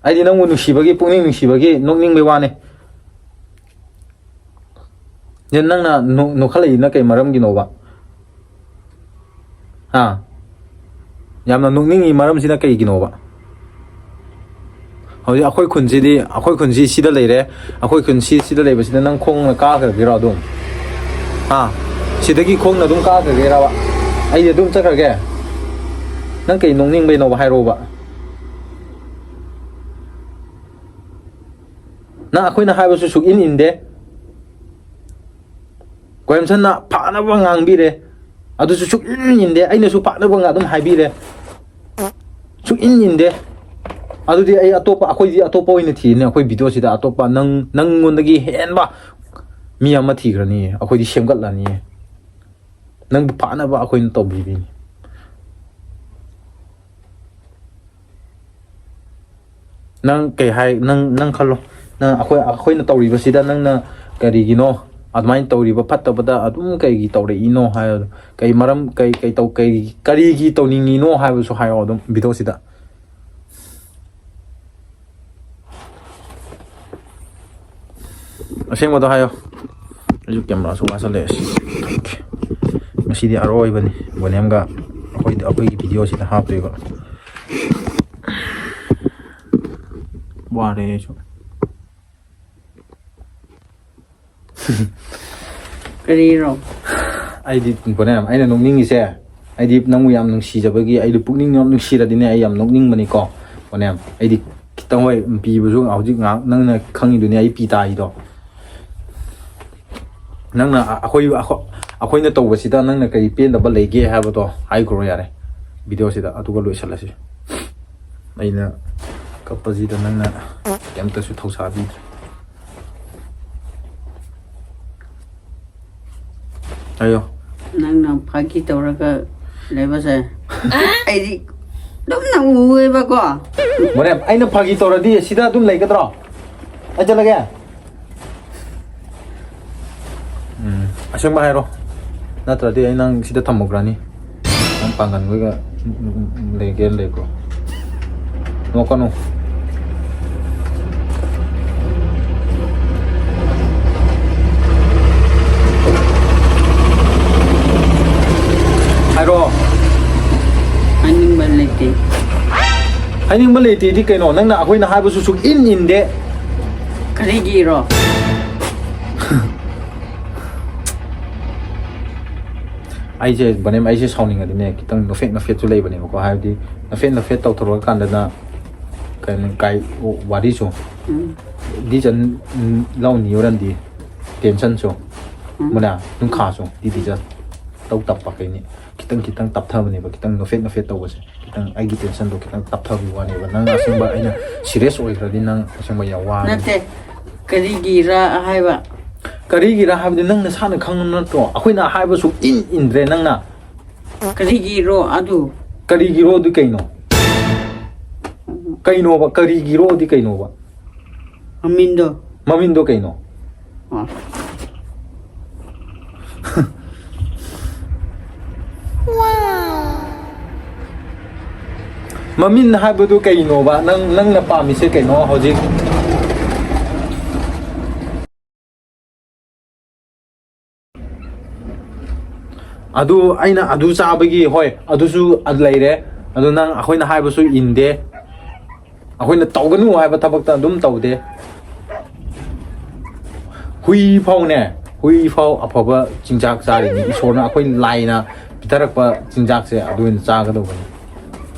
ꯑꯩꯗꯤ ꯅꯪꯕꯨ ꯅꯨꯡꯁꯤꯕꯒꯤ, ꯄꯨꯛꯅꯤꯡ ꯅꯨꯡꯁꯤꯕꯒꯤ ꯅꯣꯛꯅꯤꯡꯕꯩ ꯋꯥꯅꯦ꯫ ꯅꯪꯅ ꯅꯣꯛꯈꯠꯂꯛꯏꯅ ꯀꯩ ꯃꯔꯝꯒꯤꯅꯣꯕ? ꯍꯥ? ꯌꯥꯝꯅ ꯅꯣꯛꯅꯤꯡꯉꯤ ꯃꯔꯝꯁꯤꯅ ꯀꯩꯒꯤꯅꯣꯕ? ꯍꯧꯖꯤꯛ ꯑꯩꯈꯣꯏ ꯈꯨꯟꯁꯤꯗꯤ, ꯑꯩꯈꯣꯏ ꯈꯨꯟꯁꯤ ꯁꯤꯗ ꯂꯩꯔꯦ꯫ ꯑꯩꯈꯣꯏ ꯈꯨꯟꯁꯤ ꯁꯤꯗ ꯂꯩꯕꯁꯤꯗ ꯅꯪ ꯈꯣꯡꯅ ꯀꯥꯈ꯭ꯔꯒꯦꯔꯣ ꯑꯗꯨꯝ? ꯍꯥ? ꯁꯤꯗꯒꯤ ꯈꯣꯡꯅ ꯑꯗꯨꯝ ꯀꯥꯈ꯭ꯔꯒꯦꯔꯕ? ꯑꯩꯗꯤ ꯑꯗꯨꯝ ꯆꯠꯈ꯭ꯔꯒꯦ? ꯅꯪ ꯀꯩ ꯅꯣꯛꯅꯤꯡꯕꯩꯅꯣꯕ, ꯍꯥꯏꯔꯛꯑꯣꯕ? ꯅꯪ ꯑꯩꯈꯣꯏꯅ ꯍꯥꯏꯕꯁꯨ ꯁꯨꯛꯏꯟ ꯏꯟꯗꯦ꯫ ꯀꯣꯏꯔꯦꯝꯁꯟꯅ ꯐꯅꯕ ꯉꯥꯡꯕꯤꯔꯦ, ꯑꯗꯨꯁꯨ ꯁꯨꯛꯏꯟ ꯏꯟꯗꯦ꯫ ꯑꯩꯅꯁꯨ ꯐꯅꯕ ꯑꯗꯨꯝ ꯍꯥꯏꯕꯤꯔꯦ, ꯁꯨꯛꯏꯟ ꯏꯟꯗꯦ꯫ ꯑꯗꯨꯗꯤ ꯑꯩ ꯑꯇꯣꯞꯄ, ꯑꯩꯈꯣꯏꯗꯤ ꯑꯇꯣꯞꯄ ꯑꯣꯏꯅ ꯊꯤꯔꯅꯤ꯫ ꯑꯩꯈꯣꯏ ꯚꯤꯗꯤꯑꯣꯁꯤꯗ ꯑꯇꯣꯞꯄ, ꯅꯪ, ꯅꯪꯉꯣꯟꯗꯒꯤ ꯍꯦꯟꯕ ꯃꯤ ꯑꯃ ꯊꯤꯈ꯭ꯔꯅꯤꯌꯦ꯫ ꯑꯩꯈꯣꯏꯗꯤ ꯁꯦꯝꯒꯠꯂꯅꯤꯌꯦ꯫ ꯅꯪꯕꯨ ꯐꯅꯕ ꯑꯩꯈꯣꯏꯅ ꯇꯧꯕꯤꯕꯤꯅꯤ꯫ ꯅꯪ ꯀꯩ ꯍꯥꯏ, ꯅꯪ, ꯅꯪ ꯈꯜꯂꯣ꯫ ꯅꯪ, ꯑꯩꯈꯣꯏ, ꯑꯩꯈꯣꯏꯅ ꯇꯧꯔꯤꯕꯁꯤꯗ ꯅꯪꯅ ꯀꯔꯤꯒꯤꯅꯣ ꯑꯗꯨꯃꯥꯏꯅ ꯇꯧꯔꯤꯕ ꯐꯠꯇꯕꯗ ꯑꯗꯨꯝ ꯀꯩꯒꯤ ꯇꯧꯔꯛꯏꯅꯣ ꯍꯥꯏ, ꯀꯩ ꯃꯔꯝ, ꯀꯩ, ꯀꯩ ꯇꯧ-, ꯀꯩ, ꯀꯔꯤꯒꯤ ꯇꯧꯅꯤꯡꯉꯤꯅꯣ ꯍꯥꯏꯕꯁꯨ ꯍꯥꯏꯌꯣ ꯑꯗꯨꯝ ꯚꯤꯗꯤꯑꯣꯁꯤꯗ꯫ ꯑꯁꯦꯡꯕꯗꯣ ꯍꯥꯏꯌꯣ꯫ ꯑꯩꯁꯨ ꯀꯦꯃꯦꯔꯥꯁꯨ ꯋꯥꯁꯜꯂꯛꯑꯦ꯫ ꯉꯁꯤꯗꯤ ꯑꯔꯣꯏꯕꯅꯤ ꯕꯣꯅꯦꯝꯒ ꯑꯩꯈꯣꯏ, ꯑꯩꯈꯣꯏꯒꯤ ꯚꯤꯗꯤꯑꯣꯁꯤꯗ ꯍꯥꯞꯇꯣꯏꯕ꯫ ꯋꯥꯔꯦ ꯑꯩꯁꯨ꯫ ꯀꯔꯤꯔꯣ? ꯑꯩꯗꯤ ꯕꯣꯅꯦꯝ, ꯑꯩꯅ ꯅꯣꯛꯅꯤꯡꯉꯤꯁꯦ, ꯑꯩꯗꯤ ꯅꯪꯕꯨ ꯌꯥꯝ ꯅꯨꯡꯁꯤꯖꯕꯒꯤ, ꯑꯩꯗꯤ ꯄꯨꯛꯅꯤꯡ ꯌꯥꯝ ꯅꯨꯡꯁꯤꯔꯗꯤꯅꯦ, ꯑꯩ ꯌꯥꯝ ꯅꯣꯛꯅꯤꯡꯕꯅꯤꯀꯣ꯫ ꯕꯣꯅꯦꯝ, ꯑꯩꯗꯤ ꯈꯤꯇꯪ, ꯍꯣꯏ, ꯄꯤꯕꯁꯨ ꯍꯧꯖꯤꯛ ꯉꯥꯏꯍꯥꯛ ꯅꯪꯅ ꯈꯪꯉꯤꯗꯨꯅꯤ ꯑꯩ ꯄꯤ ꯇꯥꯏꯗꯣ꯫ ꯅꯪꯅ ꯑ-, ꯑꯩꯈꯣꯏ, ꯑꯩꯈꯣꯏ, ꯑꯩꯈꯣꯏꯅ ꯇꯧꯕꯁꯤꯗ ꯅꯪꯅ ꯀꯔꯤ ꯄꯦꯟꯗꯕ ꯂꯩꯒꯦ ꯍꯥꯏꯕꯗꯣ ꯍꯥꯏꯈ꯭ꯔꯣ ꯌꯥꯔꯦ, ꯚꯤꯗꯤꯑꯣꯁꯤꯗ, ꯑꯗꯨꯒ ꯂꯣꯏꯁꯤꯜꯂꯁꯤ꯫ ꯑꯩꯅ ꯀꯞꯄꯁꯤꯗ ꯅꯪꯅ ꯀꯩꯝꯇꯁꯨ ꯊꯧꯁꯥꯕꯤꯗ꯭ꯔꯦ꯫ ꯍꯥꯏꯌꯣ꯫ ꯅꯪꯅ ꯐꯥꯒꯤ ꯇꯧꯔꯒ ꯂꯩꯕꯁꯦ ꯑꯩꯗꯤ ꯎꯑꯦꯕꯀꯣ꯫ ꯃꯣꯔꯦꯝ, ꯑꯩꯅ ꯐꯥꯒꯤ ꯇꯧꯔꯗꯤ ꯁꯤꯗ ꯑꯗꯨꯝ ꯂꯩꯒꯗ꯭ꯔꯣ? ꯑꯩ ꯆꯠꯂꯒꯦ꯫ ꯎꯝ, ꯑꯁꯦꯡꯕ ꯍꯥꯏꯔꯣ꯫ ꯅꯠꯇ꯭ꯔꯗꯤ ꯑꯩ ꯅꯪ ꯁꯤꯗ ꯊꯝꯃꯨꯈ꯭ꯔꯅꯤ꯫ ꯅꯪ ꯄꯥꯡꯒꯟꯈꯣꯏꯒ ꯂꯩꯒꯦ ꯂꯩꯀꯣ꯫ ꯅꯣꯛꯀꯅꯨ꯫ ꯍꯥꯏꯔꯣ꯫ ꯍꯥꯏꯅꯤꯡꯕ ꯂꯩꯇꯦ꯫ ꯍꯥꯏꯅꯤꯡꯕ ꯂꯩꯇꯦꯗꯤ ꯀꯩꯅꯣ? ꯅꯪꯅ ꯑꯩꯈꯣꯏꯅ ꯍꯥꯏꯕꯁꯨ ꯁꯨꯛ ꯏꯟ ꯏꯟꯗꯦ꯫ ꯀꯔꯤꯒꯤꯔꯣ? ꯑꯩꯁꯦ, ꯕꯅꯦꯝ, ꯑꯩꯁꯦ ꯁꯥꯎꯅꯤꯡꯉꯗꯤꯅꯦ, ꯈꯤꯇꯪ ꯅꯣꯐꯦꯠ ꯅꯣꯐꯦꯠꯁꯨ ꯂꯩꯕꯅꯦꯕꯀꯣ꯫ ꯍꯥꯏꯕꯗꯤ ꯅꯣꯐꯦꯠ ꯅꯣꯐꯦꯠ ꯇꯧꯊꯣꯔꯛꯑꯀꯥꯟꯗꯅ ꯀꯩꯅꯣ, ꯀꯥꯏ, ꯋꯥꯔꯤꯁꯨ ꯎꯝ꯫ ꯗꯤ ꯆꯟ, ꯎꯝ, ꯂꯧꯅꯤ ꯌꯣꯔꯟꯗꯤ ꯇꯦꯟꯁꯟꯁꯨ ꯎꯝ꯫ ꯃꯅꯥ ꯅꯨꯡꯈꯥꯁꯨ ꯗꯤ ꯗꯤ ꯆꯟ ꯇꯧ ꯇꯞꯄ ꯀꯩꯅꯤ꯫ ꯈꯤꯇꯪ ꯈꯤꯇꯪ ꯇꯞꯊꯕꯅꯦꯕ, ꯈꯤꯇꯪ ꯅꯣꯐꯦꯠ ꯅꯣꯐꯦꯠ ꯇꯧꯕꯁꯦ꯫ ꯈꯤꯇꯪ ꯑꯩꯒꯤ ꯇꯦꯟꯁꯟꯗꯣ ꯈꯤꯇꯪ ꯇꯞꯊꯕꯒꯤ ꯋꯥꯅꯦꯕ꯫ ꯅꯪ ꯑꯁꯦꯡꯕ ꯑꯩꯅ ꯁꯤꯔꯤꯌꯁ ꯑꯣꯏꯈ꯭ꯔꯗꯤ ꯅꯪ ꯑꯁꯦꯡꯕ ꯌꯥꯝ ꯋꯥꯔꯅꯤ꯫ ꯅꯠꯇꯦ, ꯀꯔꯤꯒꯤꯔ ꯍꯥꯏꯕ? ꯀꯔꯤꯒꯤꯔ ꯍꯥꯏꯕꯗꯤ ꯅꯪ ꯅꯁꯥꯅ ꯈꯪꯉꯕ ꯅꯠꯇ꯭ꯔꯣ? ꯑꯩꯈꯣꯏꯅ ꯍꯥꯏꯕ ꯁꯨꯛ ꯏꯟ ꯏꯟꯗ꯭ꯔꯦ ꯅꯪꯅ꯫ ꯀꯔꯤꯒꯤꯔꯣ ꯑꯗꯨ? ꯀꯔꯤꯒꯤꯔꯣ ꯑꯗꯨ ꯀꯩꯅꯣ? ꯀꯩꯅꯣꯕ? ꯀꯔꯤꯒꯤꯔꯣ ꯑꯗꯨ ꯀꯩꯅꯣꯕ? ꯃꯃꯤꯡꯗꯣ꯫ ꯃꯃꯤꯡꯗꯣ ꯀꯩꯅꯣ? ꯑ꯫ ꯃꯃꯤꯡ ꯍꯥꯏꯕꯗꯨ ꯀꯩꯅꯣꯕ? ꯅꯪ, ꯅꯪꯅ ꯄꯥꯝꯃꯤꯁꯦ ꯀꯩꯅꯣ ꯍꯧꯖꯤꯛ? ꯑꯗꯨ ꯑꯩꯅ ꯑꯗꯨ ꯆꯥꯕꯒꯤ, ꯍꯣꯏ, ꯑꯗꯨꯁꯨ ꯂꯩꯔꯦ꯫ ꯑꯗꯨ ꯅꯪ ꯑꯩꯈꯣꯏꯅ ꯍꯥꯏꯕꯁꯨ ꯏꯟꯗꯦ꯫ ꯑꯩꯈꯣꯏꯅ ꯇꯧꯒꯅꯨ ꯍꯥꯏꯕ ꯊꯕꯛꯇ ꯑꯗꯨꯝ ꯇꯧꯗꯦ꯫ ꯍꯨꯏ ꯐꯥꯎꯅꯦ, ꯍꯨꯏ ꯐꯥꯎ ꯑꯐꯕ ꯆꯤꯟꯖꯥꯛ ꯆꯥꯔꯤꯅꯤ꯫ ꯏꯁꯣꯔꯅ ꯑꯩꯈꯣꯏ ꯂꯥꯏꯅ ꯄꯤꯊꯔꯛꯄ ꯆꯤꯟꯖꯥꯛꯁꯦ ꯑꯗꯨ ꯑꯣꯏꯅ ꯆꯥꯒꯗꯧꯕꯅꯤ꯫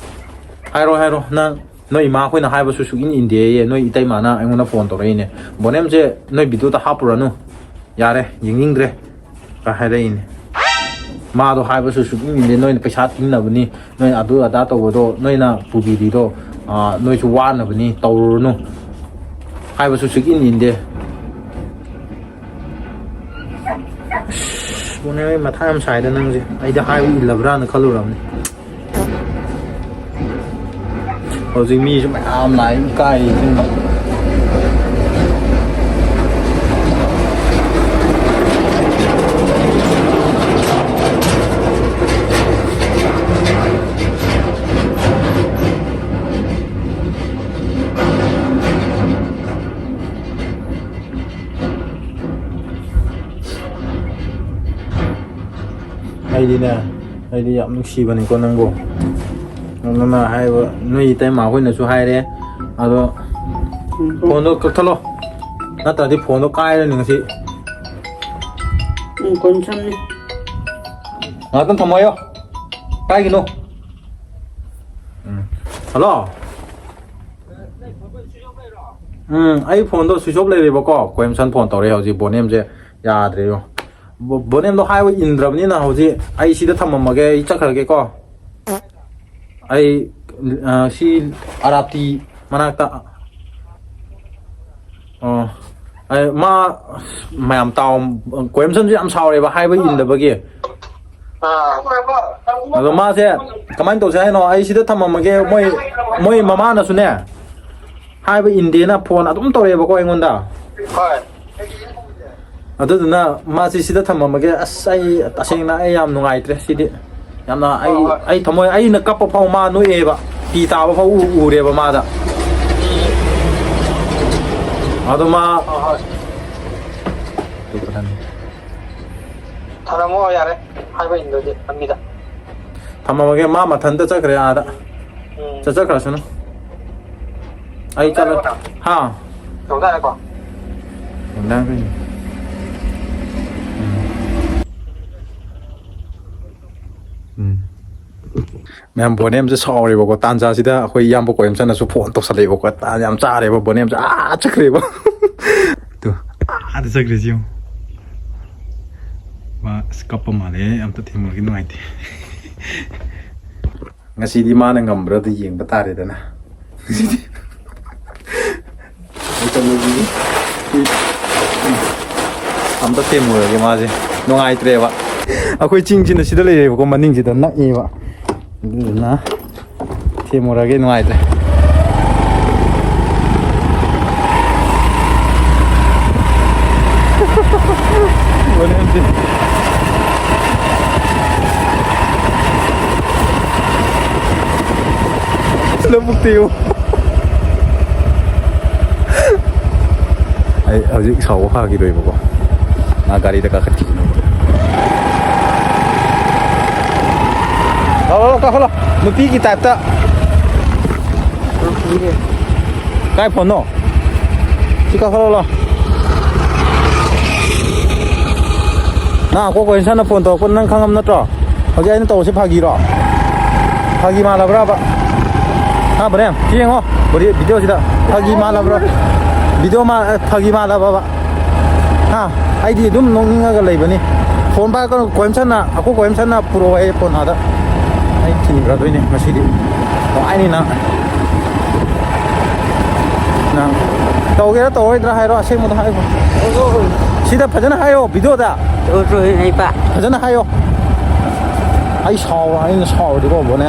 ꯍꯥꯏꯔꯣ, ꯍꯥꯏꯔꯣ, ꯅꯪ, ꯅꯣꯏ ꯏꯃꯥ ꯑꯩꯈꯣꯏꯅ ꯍꯥꯏꯕꯁꯨ ꯁꯨꯛꯏꯟ ꯏꯟꯗꯦꯌꯦ꯫ ꯅꯣꯏ ꯏꯇꯩꯃꯥꯅ ꯑꯩꯉꯣꯟꯗ ꯐꯣꯟ ꯇꯧꯔꯛꯏꯅꯦ, "ꯕꯣꯅꯦꯝꯁꯦ ꯅꯣꯏ ꯚꯤꯗꯤꯑꯣꯗ ꯍꯥꯞꯄꯨꯔꯅꯨ, ꯌꯥꯔꯦ, ꯌꯦꯡꯅꯤꯡꯗ꯭ꯔꯦ" ꯀ ꯍꯥꯏꯔꯛꯏꯅꯦ꯫ ꯃꯥꯗꯣ ꯍꯥꯏꯕꯁꯨ ꯁꯨꯛꯏꯟ ꯏꯟꯗꯦ꯫ "ꯅꯣꯏꯅ ꯄꯩꯁꯥ ꯇꯤꯡꯅꯕꯅꯤ, ꯅꯣꯏꯅ ꯑꯗꯨ ꯑꯗꯥ ꯇꯧꯕꯗꯣ, ꯅꯣꯏꯅ ꯄꯨꯕꯤꯔꯤꯗꯣ, ꯑꯥ, ꯅꯣꯏꯁꯨ ꯋꯥꯅꯕꯅꯤ, ꯇꯧꯔꯨꯔꯅꯨ" ꯍꯥꯏꯕꯁꯨ ꯁꯨꯛꯏꯟ ꯏꯟꯗꯦ꯫ ꯑꯁ, ꯕꯣꯅꯦꯝ, ꯑꯩ ꯃꯊꯥ ꯌꯥꯝ ꯁꯥꯏꯗ ꯅꯪꯁꯦ꯫ ꯑꯩꯗꯤ ꯍꯥꯏꯕ ꯏꯜꯂꯕ꯭ꯔꯥꯅ ꯈꯜꯂꯨꯔꯕꯅꯤ꯫ ꯍꯧꯖꯤꯛ ꯃꯤꯁꯨ ꯃꯌꯥꯝ ꯂꯥꯛꯑꯦ, ꯏꯀꯥꯏ ꯏꯆꯤꯟꯕ꯫ ꯑꯩꯗꯤꯅꯦ, ꯑꯩꯗꯤ ꯌꯥꯝ ꯅꯨꯡꯁꯤꯕꯅꯤꯀꯣ ꯅꯪꯕꯨ꯫ ꯅꯪꯅ ꯍꯥꯏꯕ, ꯅꯣꯏ ꯏꯇꯩꯃꯥ ꯍꯣꯏꯅꯁꯨ ꯍꯥꯏꯔꯦ꯫ ꯑꯗꯣ ꯎꯝ꯫ ꯐꯣꯟꯗꯣ ꯀꯛꯊꯠꯂꯣ, ꯅꯠꯇ꯭ꯔꯗꯤ ꯐꯣꯟꯗꯣ ꯀꯥꯏꯔꯅꯤ ꯉꯁꯤ꯫ ꯎꯝ, ꯀꯣꯟ ꯁꯝꯅꯤ꯫ ꯉꯥꯛꯇꯪ ꯊꯝꯃꯣ ꯍꯥꯏꯌꯣ꯫ ꯀꯥꯏꯒꯤꯅꯣ? ꯎꯝ꯫ ꯍꯜꯂꯣ꯫ ꯎꯝ, ꯑꯩ ꯐꯣꯟꯗꯣ switch off ꯂꯩꯔꯦꯕꯀꯣ, ꯀꯣꯏꯝꯁꯟ ꯐꯣꯟ ꯇꯧꯔꯛꯑꯦ ꯍꯧꯖꯤꯛ, ꯕꯣꯅꯦꯝꯁꯦ ꯌꯥꯗ꯭ꯔꯦꯕꯣ꯫ ꯕꯣ-, ꯕꯣꯅꯦꯝꯗꯣ ꯍꯥꯏꯕ ꯏꯟꯗ꯭ꯔꯕꯅꯤꯅ ꯍꯧꯖꯤꯛ ꯑꯩ ꯁꯤꯗ ꯊꯝꯃꯝꯃꯒꯦ, ꯑꯩ ꯆꯠꯈ꯭ꯔꯒꯦꯀꯣ꯫ ꯑꯩ, ꯑ, ꯁꯤ ꯑꯔꯥꯞꯇꯤ ꯃꯅꯥꯛꯇ꯫ ꯑꯣ, ꯑꯩ, ꯃꯥ, ꯃꯌꯥꯝ ꯇꯥꯎ, ꯀꯣꯏꯝꯁꯟꯁꯨ ꯌꯥꯝ ꯁꯥꯎꯔꯦꯕ ꯍꯥꯏꯕ ꯏꯟꯗꯕꯒꯤ꯫ ꯑꯥ꯫ ꯑꯗꯣ ꯃꯥꯁꯦ ꯀꯃꯥꯏꯅ ꯇꯧꯁꯦ ꯍꯥꯏꯅꯣ? ꯑꯩ ꯁꯤꯗ ꯊꯝꯃꯝꯃꯒꯦ꯫ ꯃꯣꯏ, ꯃꯣꯏ ꯃꯃꯥꯅꯁꯨꯅꯦ, ꯍꯥꯏꯕ ꯏꯟꯗꯦꯅ ꯐꯣꯟ ꯑꯗꯨꯝ ꯇꯧꯔꯛꯑꯦꯕꯀꯣ ꯑꯩꯉꯣꯟꯗ꯫ ꯍꯣꯏ꯫ ꯑꯗꯨꯗꯨꯅ ꯃꯥꯁꯤ ꯁꯤꯗ ꯊꯝꯃꯝꯃꯒꯦ꯫ ꯑꯁ, ꯑꯩ ꯇꯁꯦꯡꯅ ꯑꯩ ꯌꯥꯝ ꯅꯨꯡꯉꯥꯏꯇ꯭ꯔꯦ ꯁꯤꯗꯤ꯫ ꯌꯥꯝꯅ ꯑꯩ, ꯍꯣꯏ, ꯍꯣꯏ꯫ ꯑꯩ ꯊꯃꯣꯏ, ꯑꯩꯅ ꯀꯞꯄ ꯐꯥꯎ ꯃꯥ ꯅꯣꯛꯑꯦꯕ꯫ ꯄꯤ ꯇꯥꯕ ꯐꯥꯎ ꯎ-, ꯎꯔꯦꯕ ꯃꯥꯗ꯫ ꯑꯗꯣ ꯃꯥ ꯍꯣꯏ, ꯍꯣꯏ꯫ ꯊꯅꯝꯃꯣ ꯌꯥꯔꯦ꯫ ꯍꯥꯏꯕ ꯏꯟꯗ꯭ꯔꯗꯤ ꯂꯝꯕꯤꯗ꯫ ꯊꯝꯃꯝꯃꯒꯦ, ꯃꯥ ꯃꯊꯟꯇ ꯆꯠꯈ꯭ꯔꯦ ꯑꯥꯗ꯫ ꯎꯝ꯫ ꯆꯠ-, ꯆꯠꯈ꯭ꯔꯁꯅꯨ꯫ ꯑꯩ ꯆꯠꯂꯦ꯫ ꯌꯧꯔꯦꯀꯣ? ꯍꯥ? ꯌꯧꯔꯦꯀꯣ? ꯌꯧꯔꯦ ꯀꯩꯅꯣ꯫ ꯎꯝ꯫ ꯎꯝ꯫ ꯃꯌꯥꯝ ꯕꯣꯅꯦꯝꯁꯦ ꯁꯥꯎꯔꯦꯕꯀꯣ, ꯇꯥꯟꯖꯥꯁꯤꯗ ꯑꯩꯈꯣꯏ ꯏꯌꯥꯝꯕ ꯀꯣꯏꯝꯆꯟꯅꯁꯨ ꯐꯣꯟ ꯇꯧꯁꯜꯂꯛꯑꯦꯕꯀꯣ, ꯇꯥꯟ ꯌꯥꯝ ꯆꯥꯔꯦꯕ, ꯕꯣꯅꯦꯝꯁꯦ ꯑꯥ ꯆꯠꯈ꯭ꯔꯦꯕ꯫ ꯇꯨ, ꯑꯥꯗ ꯆꯠꯈ꯭ꯔꯦꯁꯤ ꯌꯦꯡꯉꯨ꯫ ꯃꯥ ꯑꯁ ꯀꯞꯄ ꯃꯥꯜꯂꯦ, ꯑꯝꯇ ꯊꯦꯝꯃꯨꯔꯒꯦ, ꯅꯨꯡꯉꯥꯏꯇꯦ꯫ ꯉꯁꯤꯗꯤ ꯃꯥꯅ ꯉꯝꯕ꯭ꯔꯥ ꯑꯗꯨ ꯌꯦꯡꯕ ꯇꯥꯔꯦꯗꯅ꯫ ꯑꯝꯇ ꯊꯦꯝꯃꯨꯔꯒꯦ ꯃꯥꯁꯦ꯫ ꯅꯨꯡꯉꯥꯏꯇ꯭ꯔꯦꯕ꯫ ꯑꯩꯈꯣꯏ ꯆꯤꯡꯁꯤꯅ ꯁꯤꯗ ꯂꯩꯔꯦꯕꯀꯣ, ꯃꯅꯤꯡꯁꯤꯗ ꯅꯛꯑꯦꯕ꯫ ꯑꯗꯨꯗꯨꯅ ꯊꯦꯝꯃꯨꯔꯒꯦ, ꯅꯨꯡꯉꯥꯏꯇ꯭ꯔꯦ꯫ ꯃꯨꯛꯇꯤꯌꯨ꯫ ꯑꯩ ꯍꯧꯖꯤꯛ ꯁꯥꯎꯕ ꯐꯥꯈꯤꯔꯣꯏꯕꯀꯣ, ꯃꯥ ꯒꯥꯔꯤꯗ ꯀꯥꯈꯠꯈꯤꯁꯤꯅꯣ꯫ ꯂꯥꯎ, ꯂꯥꯎ, ꯂꯥꯎ, ꯀꯥꯈꯠꯂꯣ꯫ ꯅꯨꯄꯤꯒꯤ ꯇꯥꯏꯞꯇ꯫ ꯀꯥꯏ ꯐꯣꯟꯅꯣ? ꯁꯤ ꯀꯥꯈꯠꯂꯣ, ꯂꯥꯎ꯫ ꯅꯪ ꯑꯀꯣꯛ ꯀꯣꯏꯟꯁꯟꯅ ꯐꯣꯟ ꯇꯧꯔꯛꯄ ꯅꯪ ꯈꯪꯉꯝ ꯅꯠꯇ꯭ꯔꯣ? ꯍꯧꯖꯤꯛ ꯑꯩꯅ ꯇꯧꯕꯁꯤ ꯐꯥꯒꯤꯔꯣ? ꯐꯥꯒꯤ ꯃꯥꯜꯂꯕ꯭ꯔꯕ? ꯍꯥ, ꯕ꯭ꯔꯦꯝ? ꯁꯤ ꯌꯦꯡꯉꯣ꯫ ꯕꯣꯗꯤ ꯚꯤꯗꯤꯑꯣꯁꯤꯗ ꯐꯥꯒꯤ ꯃꯥꯜꯂꯕ꯭ꯔꯥ? ꯚꯤꯗꯤꯑꯣ ꯃꯥ-, ꯐꯥꯒꯤ ꯃꯥꯜꯂꯕꯕ? ꯍꯥ? ꯑꯩꯗꯤ ꯑꯗꯨꯝ ꯅꯣꯛꯅꯤꯡꯉꯒ ꯂꯩꯕꯅꯤ꯫ ꯐꯣꯟ ꯄꯥꯏꯔꯛꯀꯅꯨ, ꯀꯣꯏꯝꯁꯟꯅ, ꯑꯩꯈꯣꯏ ꯀꯣꯏꯝꯁꯟꯅ ꯄꯨꯔꯛꯑꯣ ꯑꯩ ꯐꯣꯟ ꯑꯥꯗ꯫ ꯑꯩ ꯊꯤꯟꯈ꯭ꯔꯗꯣꯏꯅꯦ ꯉꯁꯤꯗꯤ꯫ ꯅꯨꯡꯉꯥꯏꯅꯤ ꯅꯪ꯫ ꯅꯪ ꯇꯧꯒꯦꯔꯥ ꯇꯧꯔꯣꯏꯗ꯭ꯔꯥ ꯍꯥꯏꯔꯣ, ꯑꯁꯦꯡꯕꯗꯣ ꯍꯥꯏꯌꯣ꯫ ꯁꯤꯗ ꯐꯖꯅ ꯍꯥꯏꯌꯣ, ꯚꯤꯗꯤꯑꯣꯗ꯫ ꯇꯧꯔꯣꯏ ꯍꯥꯏꯕ꯫ ꯐꯖꯅ ꯍꯥꯏꯌꯣ꯫ ꯑꯩ ꯁꯥꯎꯔ-, ꯑꯩꯅ ꯁꯥꯎꯔꯗꯤꯀꯣ, ꯕꯣꯅꯦ꯫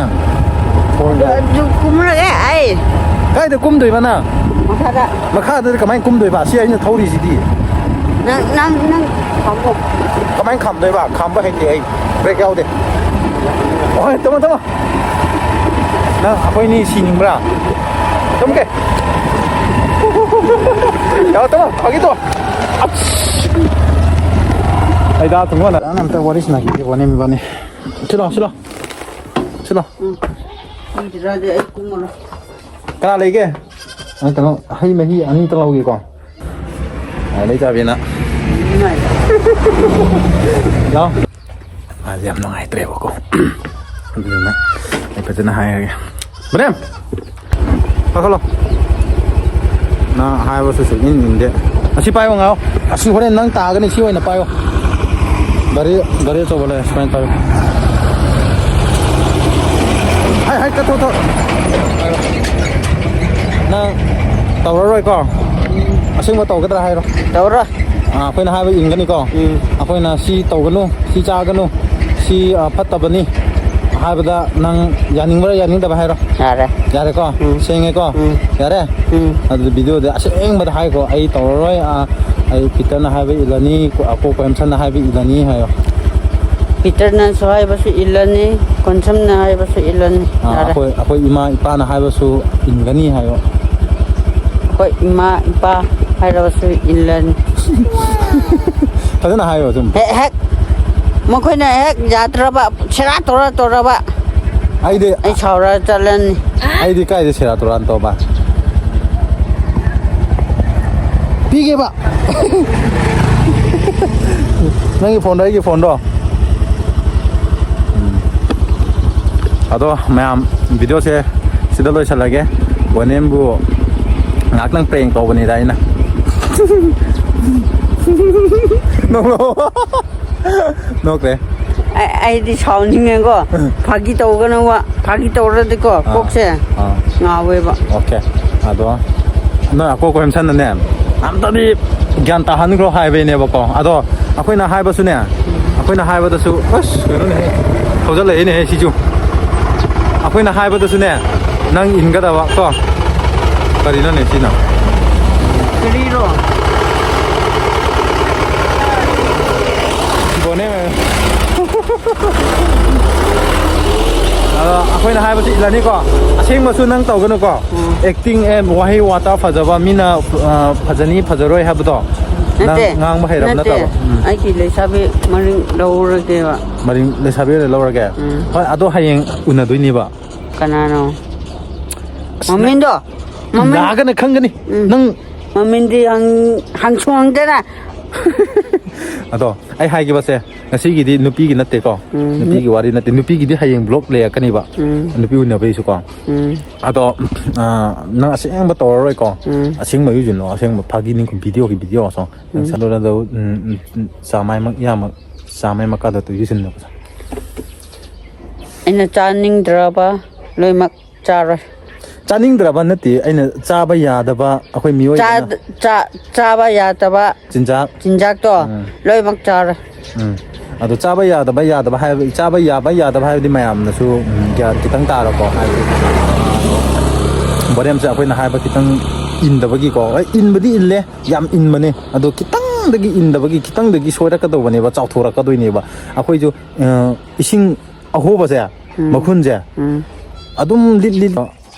ꯐꯣꯟꯗ꯫ ꯑꯗꯨ ꯀꯨꯝꯔꯒꯦ ꯑꯩ꯫ ꯀꯥꯏꯗ ꯀꯨꯝꯗꯣꯏꯕ ꯅꯪ? ꯃꯈꯥꯗ꯫ ꯃꯈꯥꯗꯗꯤ ꯀꯃꯥꯏꯅ ꯀꯨꯝꯗꯣꯏꯕ? ꯁꯤ ꯑꯩꯅ ꯊꯧꯔꯤꯁꯤꯗꯤ꯫ ꯅꯪ, ꯅꯪ, ꯅꯪ ꯈꯥꯝꯃꯣ꯫ ꯀꯃꯥꯏꯅ ꯈꯥꯝꯗꯣꯏꯕ? ꯈꯥꯝꯕ ꯍꯩꯇꯦ ꯑꯩ꯫ ꯕ꯭ꯔꯦꯛ ꯌꯥꯎꯗꯦ꯫ ꯍꯣꯏ, ꯇꯝꯃꯣ, ꯇꯝꯃꯣ꯫ ꯅꯪ ꯑꯩꯈꯣꯏꯅꯤ ꯁꯤꯅꯤꯡꯕ꯭ꯔꯥ? ꯇꯨꯝꯒꯦ꯫ ꯌꯥꯔꯦ, ꯇꯨꯝꯃꯣ, ꯐꯥꯒꯤ ꯇꯧ꯫ ꯑꯁ! ꯑꯩ ꯗꯥ ꯊꯨꯡꯉꯣꯅ꯫ ꯅꯪ ꯑꯝꯇ ꯋꯥꯔꯤ ꯁꯥꯟꯅꯈꯤꯒꯦ, ꯋꯥꯅꯦ, ꯃꯤꯕꯥꯅꯤ꯫ ꯁꯤꯂꯣ, ꯁꯤꯂꯣ꯫ ꯁꯤꯂꯣ꯫ ꯎꯝ꯫ ꯄꯤꯗ꯭ꯔꯗꯤ ꯑꯩ ꯀꯨꯝꯃꯔꯣꯏ꯫ ꯀꯅꯥ ꯂꯩꯒꯦ? ꯑ, ꯀꯩꯅꯣ, ꯍꯩ ꯃꯍꯤ ꯑꯅꯤꯇ ꯂꯧꯒꯦꯀꯣ꯫ ꯑ, ꯂꯩ ꯆꯥꯕꯤꯅ꯫ ꯂꯥꯎ꯫ ꯃꯥꯁꯦ ꯌꯥꯝ ꯅꯨꯡꯉꯥꯏꯇ꯭ꯔꯦꯕꯀꯣ꯫ ꯑꯗꯨꯗꯨꯅ ꯑꯩ ꯐꯖꯅ ꯍꯥꯏꯔꯒꯦ꯫ ꯕ꯭ꯔꯦꯝ! ꯀꯥꯈꯠꯂꯣ꯫ ꯅꯪ ꯍꯥꯏꯕꯁꯨ ꯁꯨꯛꯏꯟ ꯏꯟꯗꯦ꯫ ꯑꯁꯤ ꯄꯥꯏꯌꯣ ꯉꯥꯏꯌꯣ꯫ ꯑꯁꯤ ꯍꯣꯔꯦꯟ ꯅꯪ ꯇꯥꯒꯅꯤ, ꯁꯤ ꯑꯣꯏꯅ ꯄꯥꯏꯌꯣ꯫ ꯒꯥꯔꯤ, ꯒꯥꯔꯤ ꯑꯆꯧꯕ ꯂꯩ, ꯁꯨꯃꯥꯏꯅ ꯄꯥꯏꯌꯣ꯫ ꯍꯥꯏ, ꯍꯥꯏ, ꯀꯠꯊꯣꯛ, ꯊꯣꯛ꯫ ꯅꯪ ꯇꯧꯔꯔꯣꯏꯀꯣ? ꯑꯁꯦꯡꯕ ꯇꯧꯒꯗ꯭ꯔꯥ ꯍꯥꯏꯔꯣ꯫ ꯇꯧꯔꯣꯏ꯫ ꯑꯥ, ꯑꯩꯈꯣꯏꯅ ꯍꯥꯏꯕ ꯏꯟꯒꯅꯤꯀꯣ? ꯎꯝ꯫ ꯑꯩꯈꯣꯏꯅ ꯁꯤ ꯇꯧꯒꯅꯨ, ꯁꯤ ꯆꯥꯒꯅꯨ, ꯁꯤ, ꯑ, ꯐꯠꯇꯕꯅꯤ ꯍꯥꯏꯕꯗ ꯅꯪ ꯌꯥꯅꯤꯡꯕ꯭ꯔꯥ ꯌꯥꯅꯤꯡꯗꯕ ꯍꯥꯏꯔꯣ? ꯌꯥꯔꯦ꯫ ꯌꯥꯔꯦꯀꯣ? ꯎꯝ꯫ ꯁꯦꯡꯉꯦꯀꯣ? ꯎꯝ꯫ ꯌꯥꯔꯦ? ꯎꯝ꯫ ꯑꯗꯨꯗꯤ ꯚꯤꯗꯤꯑꯣꯗ ꯑꯁꯦꯡꯕꯗ ꯍꯥꯏꯀꯣ, "ꯑꯩ ꯇꯧꯔꯔꯣꯏ, ꯑ, ꯑꯩ ꯄꯤꯇꯔꯅ ꯍꯥꯏꯕ ꯏꯜꯂꯅꯤ, ꯀꯣ-, ꯑꯀꯣ ꯀꯣꯏꯝꯁꯟꯅ ꯍꯥꯏꯕ ꯏꯜꯂꯅꯤ" ꯍꯥꯏꯌꯣ꯫ ꯄꯤꯇꯔꯅꯁꯨ ꯍꯥꯏꯕꯁꯨ ꯏꯜꯂꯅꯤ, ꯀꯣꯟꯁꯝꯅ ꯍꯥꯏꯕꯁꯨ ꯏꯜꯂꯅꯤ꯫ ꯑꯥ, ꯌꯥꯔꯦ꯫ ꯑꯩꯈꯣꯏ, ꯑꯩꯈꯣꯏ ꯏꯃꯥ ꯏꯄꯥꯅ ꯍꯥꯏꯕꯁꯨ ꯏꯟꯒꯅꯤ ꯍꯥꯏꯌꯣ꯫ ꯑꯩꯈꯣꯏ ꯏꯃꯥ ꯏꯄꯥ ꯍꯥꯏꯔꯕꯁꯨ ꯏꯜꯂꯅꯤ꯫ ꯐꯖꯅ ꯍꯥꯏꯌꯣ ꯑꯗꯨꯝ꯫ ꯍꯦꯛ, ꯍꯦꯛ ꯃꯈꯣꯏꯅ ꯍꯦꯛ ꯌꯥꯗ꯭ꯔꯕ, ꯁꯦꯔꯥ ꯇꯧꯔ ꯇꯧꯔꯕ, ꯑꯩꯗꯤ ꯑꯩ ꯁꯥꯎꯔ ꯆꯠꯂꯅꯤ꯫ ꯑꯩꯗꯤ ꯀꯥꯏꯗ ꯁꯦꯔꯥ ꯇꯨꯔꯥꯟ ꯇꯧꯕ? ꯄꯤꯒꯦꯕ꯫ ꯅꯪꯒꯤ ꯐꯣꯟꯗꯣ, ꯑꯩꯒꯤ ꯐꯣꯟꯗꯣ꯫ ꯎꯝ꯫ ꯑꯗꯣ ꯃꯌꯥꯝ, ꯚꯤꯗꯤꯑꯣꯁꯦ ꯁꯤꯗ ꯂꯣꯏꯁꯤꯜꯂꯒꯦ꯫ ꯕꯣꯅꯦꯝꯕꯨ ꯉꯥꯏꯍꯥꯛꯇꯪ ꯄ꯭ꯔꯦꯡ ꯇꯧꯕꯅꯤꯗ ꯑꯩꯅ꯫ ꯅꯣꯛꯂꯣ꯫ ꯅꯣꯛꯈ꯭ꯔꯦ꯫ ꯑꯩ-, ꯑꯩꯗꯤ ꯁꯥꯎꯅꯤꯡꯉꯦꯀꯣ꯫ ꯐꯥꯒꯤ ꯇꯧꯒꯅꯨꯕ꯫ ꯐꯥꯒꯤ ꯇꯧꯔꯗꯤꯀꯣ, ꯑꯥ, ꯀꯣꯛꯁꯦ, ꯑꯥ, ꯉꯥꯎꯋꯦꯕ꯫ ꯑꯣꯀꯦ꯫ ꯑꯗꯣ ꯅꯣꯏ ꯑꯀꯣ ꯀꯣꯏ ꯃꯁꯦꯟꯅꯅꯦ, ꯑꯝꯇꯗꯤ ꯒ꯭ꯌꯥꯟ ꯇꯥꯍꯟꯈ꯭ꯔꯣ ꯍꯥꯏꯕꯩꯅꯦꯕꯀꯣ꯫ ꯑꯗꯣ ꯑꯩꯈꯣꯏꯅ ꯍꯥꯏꯕꯁꯨꯅꯦ, ꯑꯩꯈꯣꯏꯅ ꯍꯥꯏꯕꯗꯁꯨ, ꯑꯁ, ꯀꯩꯅꯣꯅꯦꯍꯦ, ꯊꯧꯖꯜꯂꯛꯏꯅꯦꯍꯦ ꯁꯤꯁꯨ꯫ ꯑꯩꯈꯣꯏꯅ ꯍꯥꯏꯕꯗꯁꯨꯅꯦ, ꯅꯪ ꯏꯟꯒꯗꯕ ꯀꯣ꯫ ꯀꯔꯤꯅꯣꯅꯦ ꯁꯤꯅ? ꯀꯔꯤꯔꯣ? ꯕꯣꯅꯦ꯫ ꯑꯗꯣ ꯑꯩꯈꯣꯏꯅ ꯍꯥꯏꯕꯁꯤ ꯏꯜꯂꯅꯤꯀꯣ꯫ ꯑꯁꯦꯡꯕꯁꯨ ꯅꯪ ꯇꯧꯒꯅꯨꯀꯣ꯫ ꯎꯝ꯫ ꯑꯦꯛꯇꯤꯡ ꯑꯦ, ꯋꯥꯍꯩ ꯋꯥꯇꯥ ꯐꯖꯕ, ꯃꯤꯅ, ꯑ, ꯐꯖꯅꯤ ꯐꯖꯔꯣꯏ ꯍꯥꯏꯕꯗꯣ ꯅꯪ ꯅꯠꯇꯦ, ꯉꯥꯡꯕ ꯍꯩꯔꯕ ꯅꯠꯇꯦ꯫ ꯅꯠꯇꯕ? ꯎꯝ꯫ ꯑꯩꯒꯤ ꯂꯩꯁꯥꯕꯤ ꯃꯔꯤꯡ ꯂꯧꯔꯒꯦꯕ꯫ ꯃꯔꯤꯡ ꯂꯩꯁꯥꯕꯤ ꯑꯣꯏꯅ ꯂꯧꯔꯒꯦ? ꯎꯝ꯫ ꯍꯣꯏ, ꯑꯗꯣ ꯍꯌꯦꯡ ꯎꯅꯗꯣꯏꯅꯦꯕ꯫ ꯀꯅꯥꯅꯣ? ꯑꯁ, ꯃꯃꯤꯡꯗꯣ? ꯃꯃꯤꯡ? ꯂꯥꯛꯑꯒꯅ ꯈꯪꯒꯅꯤ꯫ ꯎꯝ꯫ ꯅꯪ ꯃꯃꯤꯡꯗꯤ ꯍꯪ-, ꯍꯪꯁꯨ ꯍꯪꯗꯦꯅ꯫ ꯑꯗꯣ ꯑꯩ ꯍꯥꯏꯒꯦꯕꯁꯦ, ꯉꯁꯤꯒꯤꯗꯤ ꯅꯨꯄꯤꯒꯤ ꯅꯠꯇꯦꯀꯣ꯫ ꯎꯝ꯫ ꯅꯨꯄꯤꯒꯤ ꯋꯥꯔꯤ ꯅꯠꯇꯦ꯫ ꯅꯨꯄꯤꯒꯤꯗꯤ ꯍꯌꯦꯡ ꯕ꯭ꯂꯣꯛ ꯂꯩꯔꯛꯀꯅꯤꯕ꯫ ꯎꯝ꯫ ꯅꯨꯄꯤ ꯎꯅꯕꯩꯁꯨꯀꯣ꯫ ꯎꯝ꯫ ꯑꯗꯣ, ꯑ, ꯅꯪ ꯑꯁꯦꯡꯕ ꯇꯧꯔꯔꯣꯏꯀꯣ꯫ ꯎꯝ꯫ ꯑꯁꯦꯡꯕ ꯌꯨꯖꯤꯜꯂꯣ, ꯑꯁꯦꯡꯕ ꯐꯥꯒꯤ ꯅꯤꯡꯈꯨꯝ ꯚꯤꯗꯤꯑꯣꯒꯤ ꯚꯤꯗꯤꯑꯣ ꯁꯣ꯫ ꯅꯪ ꯎꯝ꯫ ꯆꯠꯂꯨꯔꯗ, ꯎꯝ, ꯎꯝ, ꯎꯝ, ꯆꯥꯃꯥꯏꯃꯛ ꯌꯥꯝꯃꯛ, ꯆꯥꯃꯥꯏ ꯃꯈꯥꯗ ꯇꯨ ꯌꯨꯖꯤꯟꯅꯕꯗꯣ꯫ ꯑꯩꯅ ꯆꯥꯅꯤꯡꯗ꯭ꯔꯕ ꯂꯣꯏꯅꯃꯛ ꯆꯥꯔꯣꯏ꯫ ꯆꯥꯅꯤꯡꯗ꯭ꯔꯕ ꯅꯠꯇꯦ, ꯑꯩꯅ ꯆꯥꯕ ꯌꯥꯗꯕ ꯑꯩꯈꯣꯏ ꯃꯤꯑꯣꯏꯕꯅ ꯆꯥ-, ꯆꯥ-, ꯆꯥꯕ ꯌꯥꯗꯕ ꯆꯤꯟꯖꯥꯛ꯫ ꯆꯤꯟꯖꯥꯛꯇꯣ ꯎꯝ꯫ ꯂꯣꯏꯅꯃꯛ ꯆꯥꯔꯣꯏ꯫ ꯎꯝ꯫ ꯑꯗꯣ ꯆꯥꯕ ꯌꯥꯗꯕ, ꯌꯥꯗꯕ ꯍꯥꯏꯕ, ꯆꯥꯕ ꯌꯥꯕ, ꯌꯥꯗꯕ ꯍꯥꯏꯕꯗꯤ ꯃꯌꯥꯝꯅꯁꯨ, ꯎꯝ, ꯒ꯭ꯌꯥꯟ ꯈꯤꯇꯪ ꯇꯥꯔꯣꯀꯣ꯫ ꯍꯥꯏꯕꯗꯤ, ꯕꯣꯔꯦꯝꯁꯦ ꯑꯩꯈꯣꯏꯅ ꯍꯥꯏꯕ ꯈꯤꯇꯪ ꯏꯟꯗꯕꯒꯤꯀꯣ꯫ ꯍꯣꯏ, ꯏꯟꯕꯗꯤ ꯏꯜꯂꯦ, ꯌꯥꯝ ꯏꯟꯕꯅꯦ꯫ ꯑꯗꯣ ꯈꯤꯇꯪ ꯈꯤꯇꯪꯗꯒꯤ ꯏꯟꯗꯕꯒꯤ, ꯈꯤꯇꯪꯗꯒꯤ ꯁꯣꯏꯔꯛꯀꯗꯧꯕꯅꯦꯕ, ꯆꯥꯎꯊꯣꯔꯛꯀꯗꯣꯏꯅꯦꯕ꯫ ꯑꯩꯈꯣꯏꯁꯨ, ꯑ, ꯏꯁꯤꯡ ꯑꯍꯣꯕꯁꯦ, ꯎꯝ꯫ ꯃꯈꯨꯟꯁꯦ, ꯎꯝ꯫ ꯑꯗꯨꯝ ꯂꯤꯠ ꯂꯤꯠ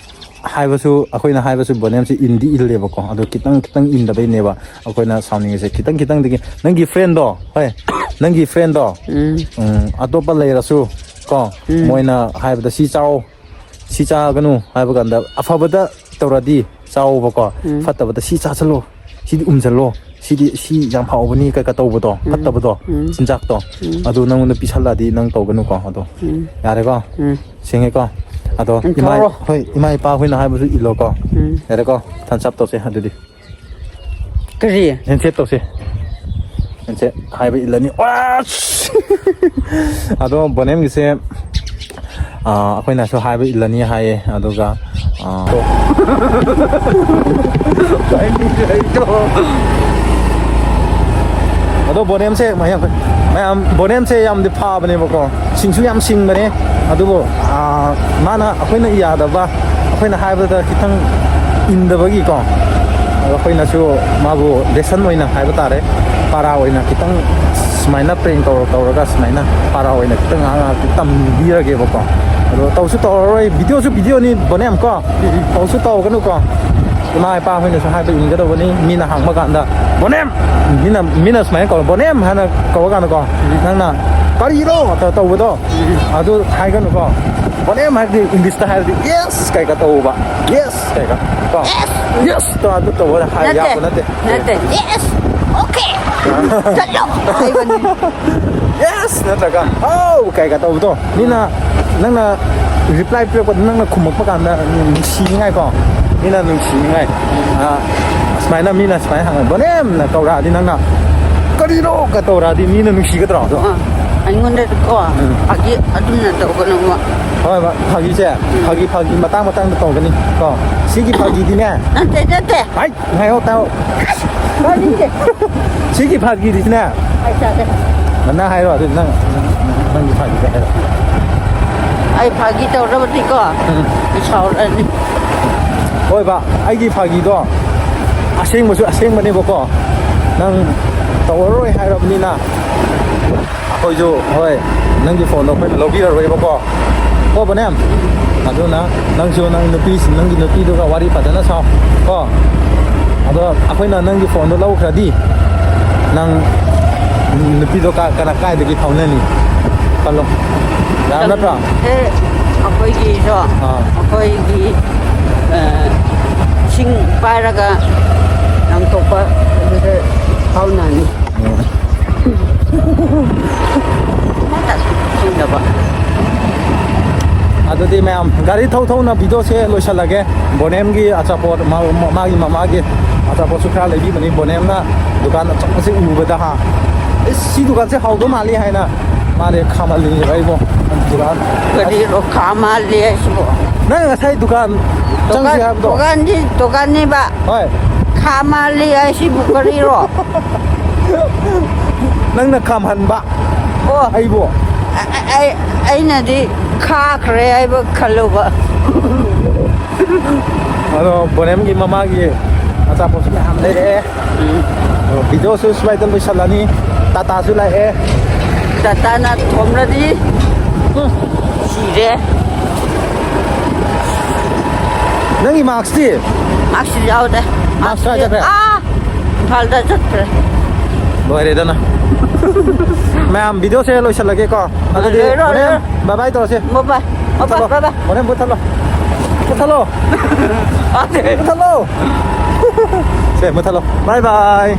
ꯍꯥꯏꯕꯁꯨ, ꯑꯩꯈꯣꯏꯅ ꯍꯥꯏꯕꯁꯨ ꯕꯣꯅꯦꯝꯁꯦ ꯏꯟꯗꯤ ꯏꯜꯂꯦꯕꯀꯣ, ꯑꯗꯣ ꯈꯤꯇꯪ ꯈꯤꯇꯪ ꯏꯟꯗꯕꯩꯅꯦꯕ ꯑꯩꯈꯣꯏꯅ ꯁꯥꯎꯅꯤꯡꯉꯤꯁꯦ꯫ ꯈꯤꯇꯪ ꯈꯤꯇꯪꯗꯒꯤ ꯅꯪꯒꯤ friendꯗꯣ, ꯍꯣꯏ, ꯅꯪꯒꯤ friendꯗꯣ, ꯎꯝ꯫ ꯎꯝ, ꯑꯇꯣꯞꯄ ꯂꯩꯔꯁꯨ ꯀꯣ, ꯎꯝ꯫ ꯃꯣꯏꯅ ꯍꯥꯏꯕꯗ "ꯁꯤ ꯆꯥꯎ, ꯁꯤ ꯆꯥꯒꯅꯨ" ꯍꯥꯏꯕ ꯀꯥꯟꯗ, ꯑꯐꯕꯗ ꯇꯧꯔꯗꯤ ꯆꯥꯎꯕꯀꯣ, ꯎꯝ꯫ ꯐꯠꯇꯕꯗ "ꯁꯤ ꯆꯥꯁꯤꯜꯂꯣ, ꯁꯤꯗꯤ ꯎꯝꯁꯤꯜꯂꯣ, ꯁꯤꯗꯤ, ꯁꯤ ꯌꯥꯝ ꯍꯥꯎꯕꯅꯤ" ꯀꯩꯀꯥ ꯇꯧꯕꯗꯣ, ꯎꯝ꯫ ꯐꯠꯇꯕꯗꯣ, ꯎꯝ꯫ ꯆꯤꯟꯖꯥꯛꯇꯣ, ꯎꯝ꯫ ꯑꯗꯨ ꯅꯪꯉꯣꯟꯗ ꯄꯤꯁꯜꯂꯛꯑꯗꯤ ꯅꯪ ꯇꯧꯒꯅꯨꯀꯣ꯫ ꯑꯗꯣ ꯎꯝ꯫ ꯌꯥꯔꯦꯀꯣ? ꯎꯝ꯫ ꯁꯦꯡꯉꯦꯀꯣ? ꯑꯗꯣ ꯏꯃꯥ, ꯎꯝ, ꯊꯧꯔꯣ꯫ ꯍꯣꯏ, ꯏꯃꯥ ꯏꯄꯥ ꯍꯣꯏꯅ ꯍꯥꯏꯕꯁꯨ ꯏꯜꯂꯣꯀꯣ꯫ ꯎꯝ꯫ ꯌꯥꯔꯦꯀꯣ? Thumbs up ꯇꯧꯁꯦ ꯑꯗꯨꯗꯤ꯫ ꯀꯔꯤ? Handshake ꯇꯧꯁꯦ꯫ Handshake ꯍꯥꯏꯕ ꯏꯜꯂꯅꯤ꯫ ꯑꯁ! ꯑꯗꯣ ꯕꯣꯅꯦꯝꯒꯤꯁꯦ, ꯑꯥ, ꯑꯩꯈꯣꯏꯅꯁꯨ ꯍꯥꯏꯕ ꯏꯜꯂꯅꯤ ꯍꯥꯏꯌꯦ, ꯑꯗꯨꯒ, ꯑꯥ, ꯑꯗꯣ ꯕꯣꯅꯦꯝꯁꯦ ꯃꯌꯥꯝ, ꯃꯌꯥꯝ, ꯕꯣꯅꯦꯝꯁꯦ ꯌꯥꯝꯗꯤ ꯐꯥꯕꯅꯦꯕꯀꯣ, ꯁꯤꯡꯁꯨ ꯌꯥꯝ ꯁꯤꯡꯕꯅꯦ꯫ ꯑꯗꯨꯕꯨ, ꯑꯥ, ꯃꯥꯅ ꯑꯩꯈꯣꯏꯅ ꯌꯥꯗꯕ, ꯑꯩꯈꯣꯏꯅ ꯍꯥꯏꯕꯗ ꯈꯤꯇꯪ ꯏꯟꯗꯕꯒꯤꯀꯣ, ꯑꯗꯣ ꯑꯩꯈꯣꯏꯅꯁꯨ ꯃꯥꯕꯨ lesson ꯑꯣꯏꯅ ꯍꯥꯏꯕ ꯇꯥꯔꯦ, ꯄꯥꯔꯥ ꯑꯣꯏꯅ ꯈꯤꯇꯪ ꯁꯨꯃꯥꯏꯅ prank ꯇꯧꯔ ꯇꯧꯔꯒ ꯁꯨꯃꯥꯏꯅ ꯄꯥꯔꯥ ꯑꯣꯏꯅ ꯈꯤꯇꯪ ꯉꯥꯏꯍꯥꯛ ꯉꯥꯏꯍꯥꯛꯇꯤ ꯇꯝꯕꯤꯔꯒꯦꯕꯀꯣ꯫ ꯑꯗꯣ ꯇꯧꯁꯨ ꯇꯧꯔꯔꯣꯏ, videoꯁꯨ videoꯅꯤ ꯕꯣꯅꯦꯝ ꯀꯣ, ꯇꯧꯁꯨ ꯇꯧꯒꯅꯨꯀꯣ꯫ ꯏꯃꯥ ꯏꯄꯥ ꯍꯣꯏꯅꯁꯨ ꯍꯥꯏꯕ ꯏꯟꯒꯗꯧꯕꯅꯤ꯫ ꯃꯤꯅ ꯍꯪꯕ ꯀꯥꯟꯗ "ꯕꯣꯅꯦꯝ!" ꯃꯤꯅ, ꯃꯤꯅ ꯁꯨꯃꯥꯏꯅ ꯀꯧꯔ "ꯕꯣꯅꯦꯝ" ꯍꯥꯏꯅ ꯀꯧꯔꯀꯥꯟꯗꯀꯣ, ꯅꯪꯅ "ꯀꯔꯤꯅꯣ?" ꯇꯧꯕꯗꯣ, ꯑꯗꯨ ꯍꯥꯏꯒꯅꯨꯀꯣ꯫ ꯕꯣꯅꯦꯝ ꯍꯥꯏꯕꯗꯤ Englishꯇ ꯍꯥꯏꯔꯗꯤ "Yes" ꯀꯩꯀꯥ ꯇꯧꯕ꯫ "Yes" ꯀꯩꯀꯥ ꯀꯣ꯫ "Yes!" "Yes" ꯇꯣ ꯑꯗꯨ ꯇꯧꯕ ꯍꯥꯏ-, ꯅꯠꯇꯦ, ꯌꯥꯕ ꯅꯠꯇꯦ꯫ ꯅꯠꯇꯦ꯫ "Yes! Okay! ꯆꯠꯂꯣ!" ꯍꯥꯏꯕꯅꯤ꯫ "Yes!" ꯅꯠꯇ꯭ꯔꯒ "Oh!" ꯀꯩꯀꯥ ꯇꯧꯕꯗꯣ꯫ ꯃꯤꯅ, ꯅꯪꯅ reply ꯄꯤꯔꯛꯄꯗ ꯅꯪꯅ ꯈꯨꯝꯃꯛꯄ ꯀꯥꯟꯗ ꯅꯨꯡꯁꯤꯅꯤꯡꯉꯥꯏꯀꯣ꯫ ꯃꯤꯅ ꯅꯨꯡꯁꯤꯅꯤꯡꯉꯥꯏ꯫ ꯑ, ꯁꯨꯃꯥꯏꯅ ꯃꯤꯅ ꯁꯨꯃꯥꯏꯅ ꯍꯪꯉ "ꯕꯣꯅꯦꯝꯅ" ꯀꯧꯔꯛꯑꯗꯤ ꯅꯪꯅ "ꯀꯔꯤꯅꯣ?" ꯀ ꯇꯧꯔꯛꯑꯗꯤ ꯃꯤꯅ ꯅꯨꯡꯁꯤꯒꯗ꯭ꯔꯣ? ꯑꯗꯣ ꯑ, ꯑꯩꯉꯣꯟꯗ ꯀꯣ, ꯎꯝ꯫ ꯐꯥꯒꯤ ꯑꯗꯨꯝꯅ ꯇꯧꯒꯅꯨꯕ꯫ ꯍꯣꯏ, ꯍꯣꯏ, ꯐꯥꯒꯤꯁꯦ, ꯎꯝ꯫ ꯐꯥꯒꯤ, ꯐꯥꯒꯤ ꯃꯇꯥꯡ ꯃꯇꯥꯡꯗ ꯇꯧꯒꯅꯤ ꯀꯣ꯫ ꯁꯤꯒꯤ ꯐꯥꯒꯤꯗꯤꯅꯦ꯫ ꯅꯠꯇꯦ, ꯅꯠꯇꯦ꯫ ꯍꯥꯏ, ꯉꯥꯏꯌꯣ, ꯇꯥꯎ꯫ ꯇꯥꯅꯤꯡꯗꯦ꯫ ꯁꯤꯒꯤ ꯐꯥꯒꯤꯗꯤꯅꯦ꯫ ꯑꯩ ꯇꯥꯗꯦ꯫ ꯅꯪ ꯍꯥꯏꯔꯣ, ꯑꯗꯨꯗꯤ ꯅꯪ, ꯅꯪꯒꯤ ꯐꯥꯒꯤꯗ ꯍꯥꯏꯔꯣ꯫ ꯑꯩ ꯐꯥꯒꯤ ꯇꯧꯔꯕꯗꯤꯀꯣ, ꯎꯝ꯫ ꯑꯩ ꯁꯥꯎꯔꯛꯑꯅꯤ꯫ ꯍꯣꯏꯕ, ꯑꯩꯒꯤ ꯐꯥꯒꯤꯗꯣ ꯑꯁꯦꯡꯕꯁꯨ ꯑꯁꯦꯡꯕꯅꯦꯕꯀꯣ꯫ ꯅꯪ ꯇꯧꯔꯔꯣꯏ ꯍꯥꯏꯔꯕꯅꯤꯅ, ꯑꯩꯈꯣꯏꯁꯨ, ꯍꯣꯏ, ꯅꯪꯒꯤ ꯐꯣꯟꯗꯣ ꯑꯩꯈꯣꯏꯅ ꯂꯧꯕꯤꯔꯔꯣꯏꯕꯀꯣ꯫ ꯀꯣ, ꯕꯣꯅꯦꯝ? ꯑꯗꯨꯅ ꯅꯪꯁꯨ ꯅꯪ ꯅꯨꯄꯤ, ꯅꯪꯒꯤ ꯅꯨꯄꯤꯗꯨꯒ ꯋꯥꯔꯤ ꯐꯖꯅ ꯁꯥꯎ ꯀꯣ꯫ ꯑꯗꯣ ꯑꯩꯈꯣꯏꯅ ꯅꯪꯒꯤ ꯐꯣꯟꯗꯣ ꯂꯧꯈ꯭ꯔꯗꯤ, ꯅꯪ ꯅꯨꯄꯤꯗꯣ ꯀꯥ-, ꯀꯅꯥ, ꯀꯥꯏꯗꯒꯤ ꯐꯥꯎꯅꯅꯤ? ꯈꯜꯂꯣ꯫ ꯌꯥꯕ ꯅꯠꯇ꯭ꯔꯣ? ꯑꯦ, ꯑꯩꯈꯣꯏꯒꯤꯁꯨ, ꯑꯥ꯫ ꯑꯩꯈꯣꯏꯒꯤ, ꯑ, ꯁꯤꯡ ꯄꯥꯏꯔꯒ ꯂꯪꯊꯣꯛꯄ ꯑꯗꯨꯗ ꯐꯥꯎꯅꯅꯤ꯫ ꯎꯝ꯫ ꯑꯗꯨꯗꯤ ꯃꯌꯥꯝ, ꯒꯥꯔꯤ ꯊꯧ ꯊꯧꯅ ꯚꯤꯗꯤꯑꯣꯁꯦ ꯂꯣꯏꯁꯤꯜꯂꯒꯦ꯫ ꯕꯣꯅꯦꯝꯒꯤ ꯑꯆꯥꯄꯣꯠ, ꯃꯥ-, ꯃꯥꯒꯤ ꯃꯃꯥꯒꯤ ꯑꯆꯥꯄꯣꯠꯁꯨ ꯈꯔ ꯂꯩꯕꯤꯕꯅꯤ꯫ ꯕꯣꯅꯦꯝꯅ ꯗꯨꯀꯥꯟ ꯑꯆꯧꯕꯁꯦ ꯎꯕꯗ, ꯍꯥ, "ꯑꯦ, ꯁꯤ ꯗꯨꯀꯥꯟꯁꯦ ꯍꯥꯎꯗꯧ ꯃꯥꯜꯂꯤ" ꯍꯥꯏꯅ ꯃꯥꯅꯦ ꯈꯥꯝꯍꯜꯂꯤꯅꯦꯕ ꯑꯩꯕꯣ꯫ ꯗꯨꯀꯥꯟ ꯀꯔꯤꯔꯣ ꯈꯥꯝꯍꯜꯂꯤ ꯍꯥꯏꯁꯤꯕꯣ? ꯅꯪ ꯉꯁꯥꯏ ꯗꯨꯀꯥꯟ ꯆꯪꯁꯤ ꯗꯨꯀꯥꯟ, ꯍꯥꯏꯕꯗꯣ? ꯗꯨꯀꯥꯟꯗꯤ ꯗꯨꯀꯥꯟꯅꯤꯕ꯫ ꯍꯣꯏ꯫ ꯈꯥꯝꯍꯜꯂꯤ ꯍꯥꯏꯁꯤꯕꯨ ꯀꯔꯤꯔꯣ? ꯅꯪꯅ ꯈꯥꯝꯍꯟꯕ꯫ ꯑꯣ꯫ ꯑꯩꯕꯨ꯫ ꯑ-, ꯑ-, ꯑꯩ, ꯑꯩꯅꯗꯤ ꯈꯥꯈ꯭ꯔꯦ ꯍꯥꯏꯕ ꯈꯜꯂꯨꯕ꯫ ꯑꯗꯣ ꯕꯣꯅꯦꯝꯒꯤ ꯃꯃꯥꯒꯤ ꯑꯆꯥꯄꯣꯠꯁꯨ ꯃꯌꯥꯝ ꯂꯩꯔꯛꯑꯦ꯫ ꯎꯝ꯫ ꯑꯗꯣ ꯚꯤꯗꯤꯑꯣꯁꯨ ꯁ꯭ꯋꯥꯏꯗ ꯂꯣꯏꯁꯤꯜꯂꯅꯤ꯫ ꯇꯥꯇꯥꯁꯨ ꯂꯥꯛꯑꯦ꯫ ꯇꯥꯇꯥꯅ ꯊꯣꯝꯂꯗꯤ꯫ ꯎꯝ꯫ ꯁꯤꯔꯦ꯫ ꯅꯪꯒꯤ ꯃꯥꯛꯁꯇꯤ? ꯃꯥꯛꯁꯁꯨ ꯌꯥꯎꯗꯦ꯫ ꯃꯥꯛꯁ ꯀꯥꯏ ꯆꯠꯈ꯭ꯔꯦ? ꯑꯥ, ꯏꯝꯐꯥꯜꯗ ꯆꯠꯈ꯭ꯔꯦ꯫ ꯂꯣꯏꯔꯦꯗꯅ꯫ ꯃꯌꯥꯝ, ꯚꯤꯗꯤꯑꯣꯁꯦ ꯂꯣꯏꯁꯤꯜꯂꯒꯦꯀꯣ꯫ ꯑꯗꯨꯗꯤ ꯂꯣꯏꯔꯣ, ꯍꯣꯔꯦꯟ ꯂꯣꯏꯔꯣ꯫ ꯕꯥꯏ ꯕꯥꯏ ꯇꯧꯔꯁꯤ꯫ ꯕꯥꯏ ꯕꯥꯏ, ꯕꯥꯏ ꯕꯥꯏ, ꯃꯨꯊꯠꯂꯣ꯫ ꯕꯥꯏ ꯕꯥꯏ꯫ ꯍꯣꯔꯦꯟ ꯃꯨꯊꯠꯂꯣ꯫ ꯃꯨꯊꯠꯂꯣ꯫ ꯌꯥꯗꯦ꯫ ꯃꯨꯊꯠꯂꯣ꯫ ꯁꯦ, ꯃꯨꯊꯠꯂꯣ꯫ ꯕꯥꯏ ꯕꯥꯏ꯫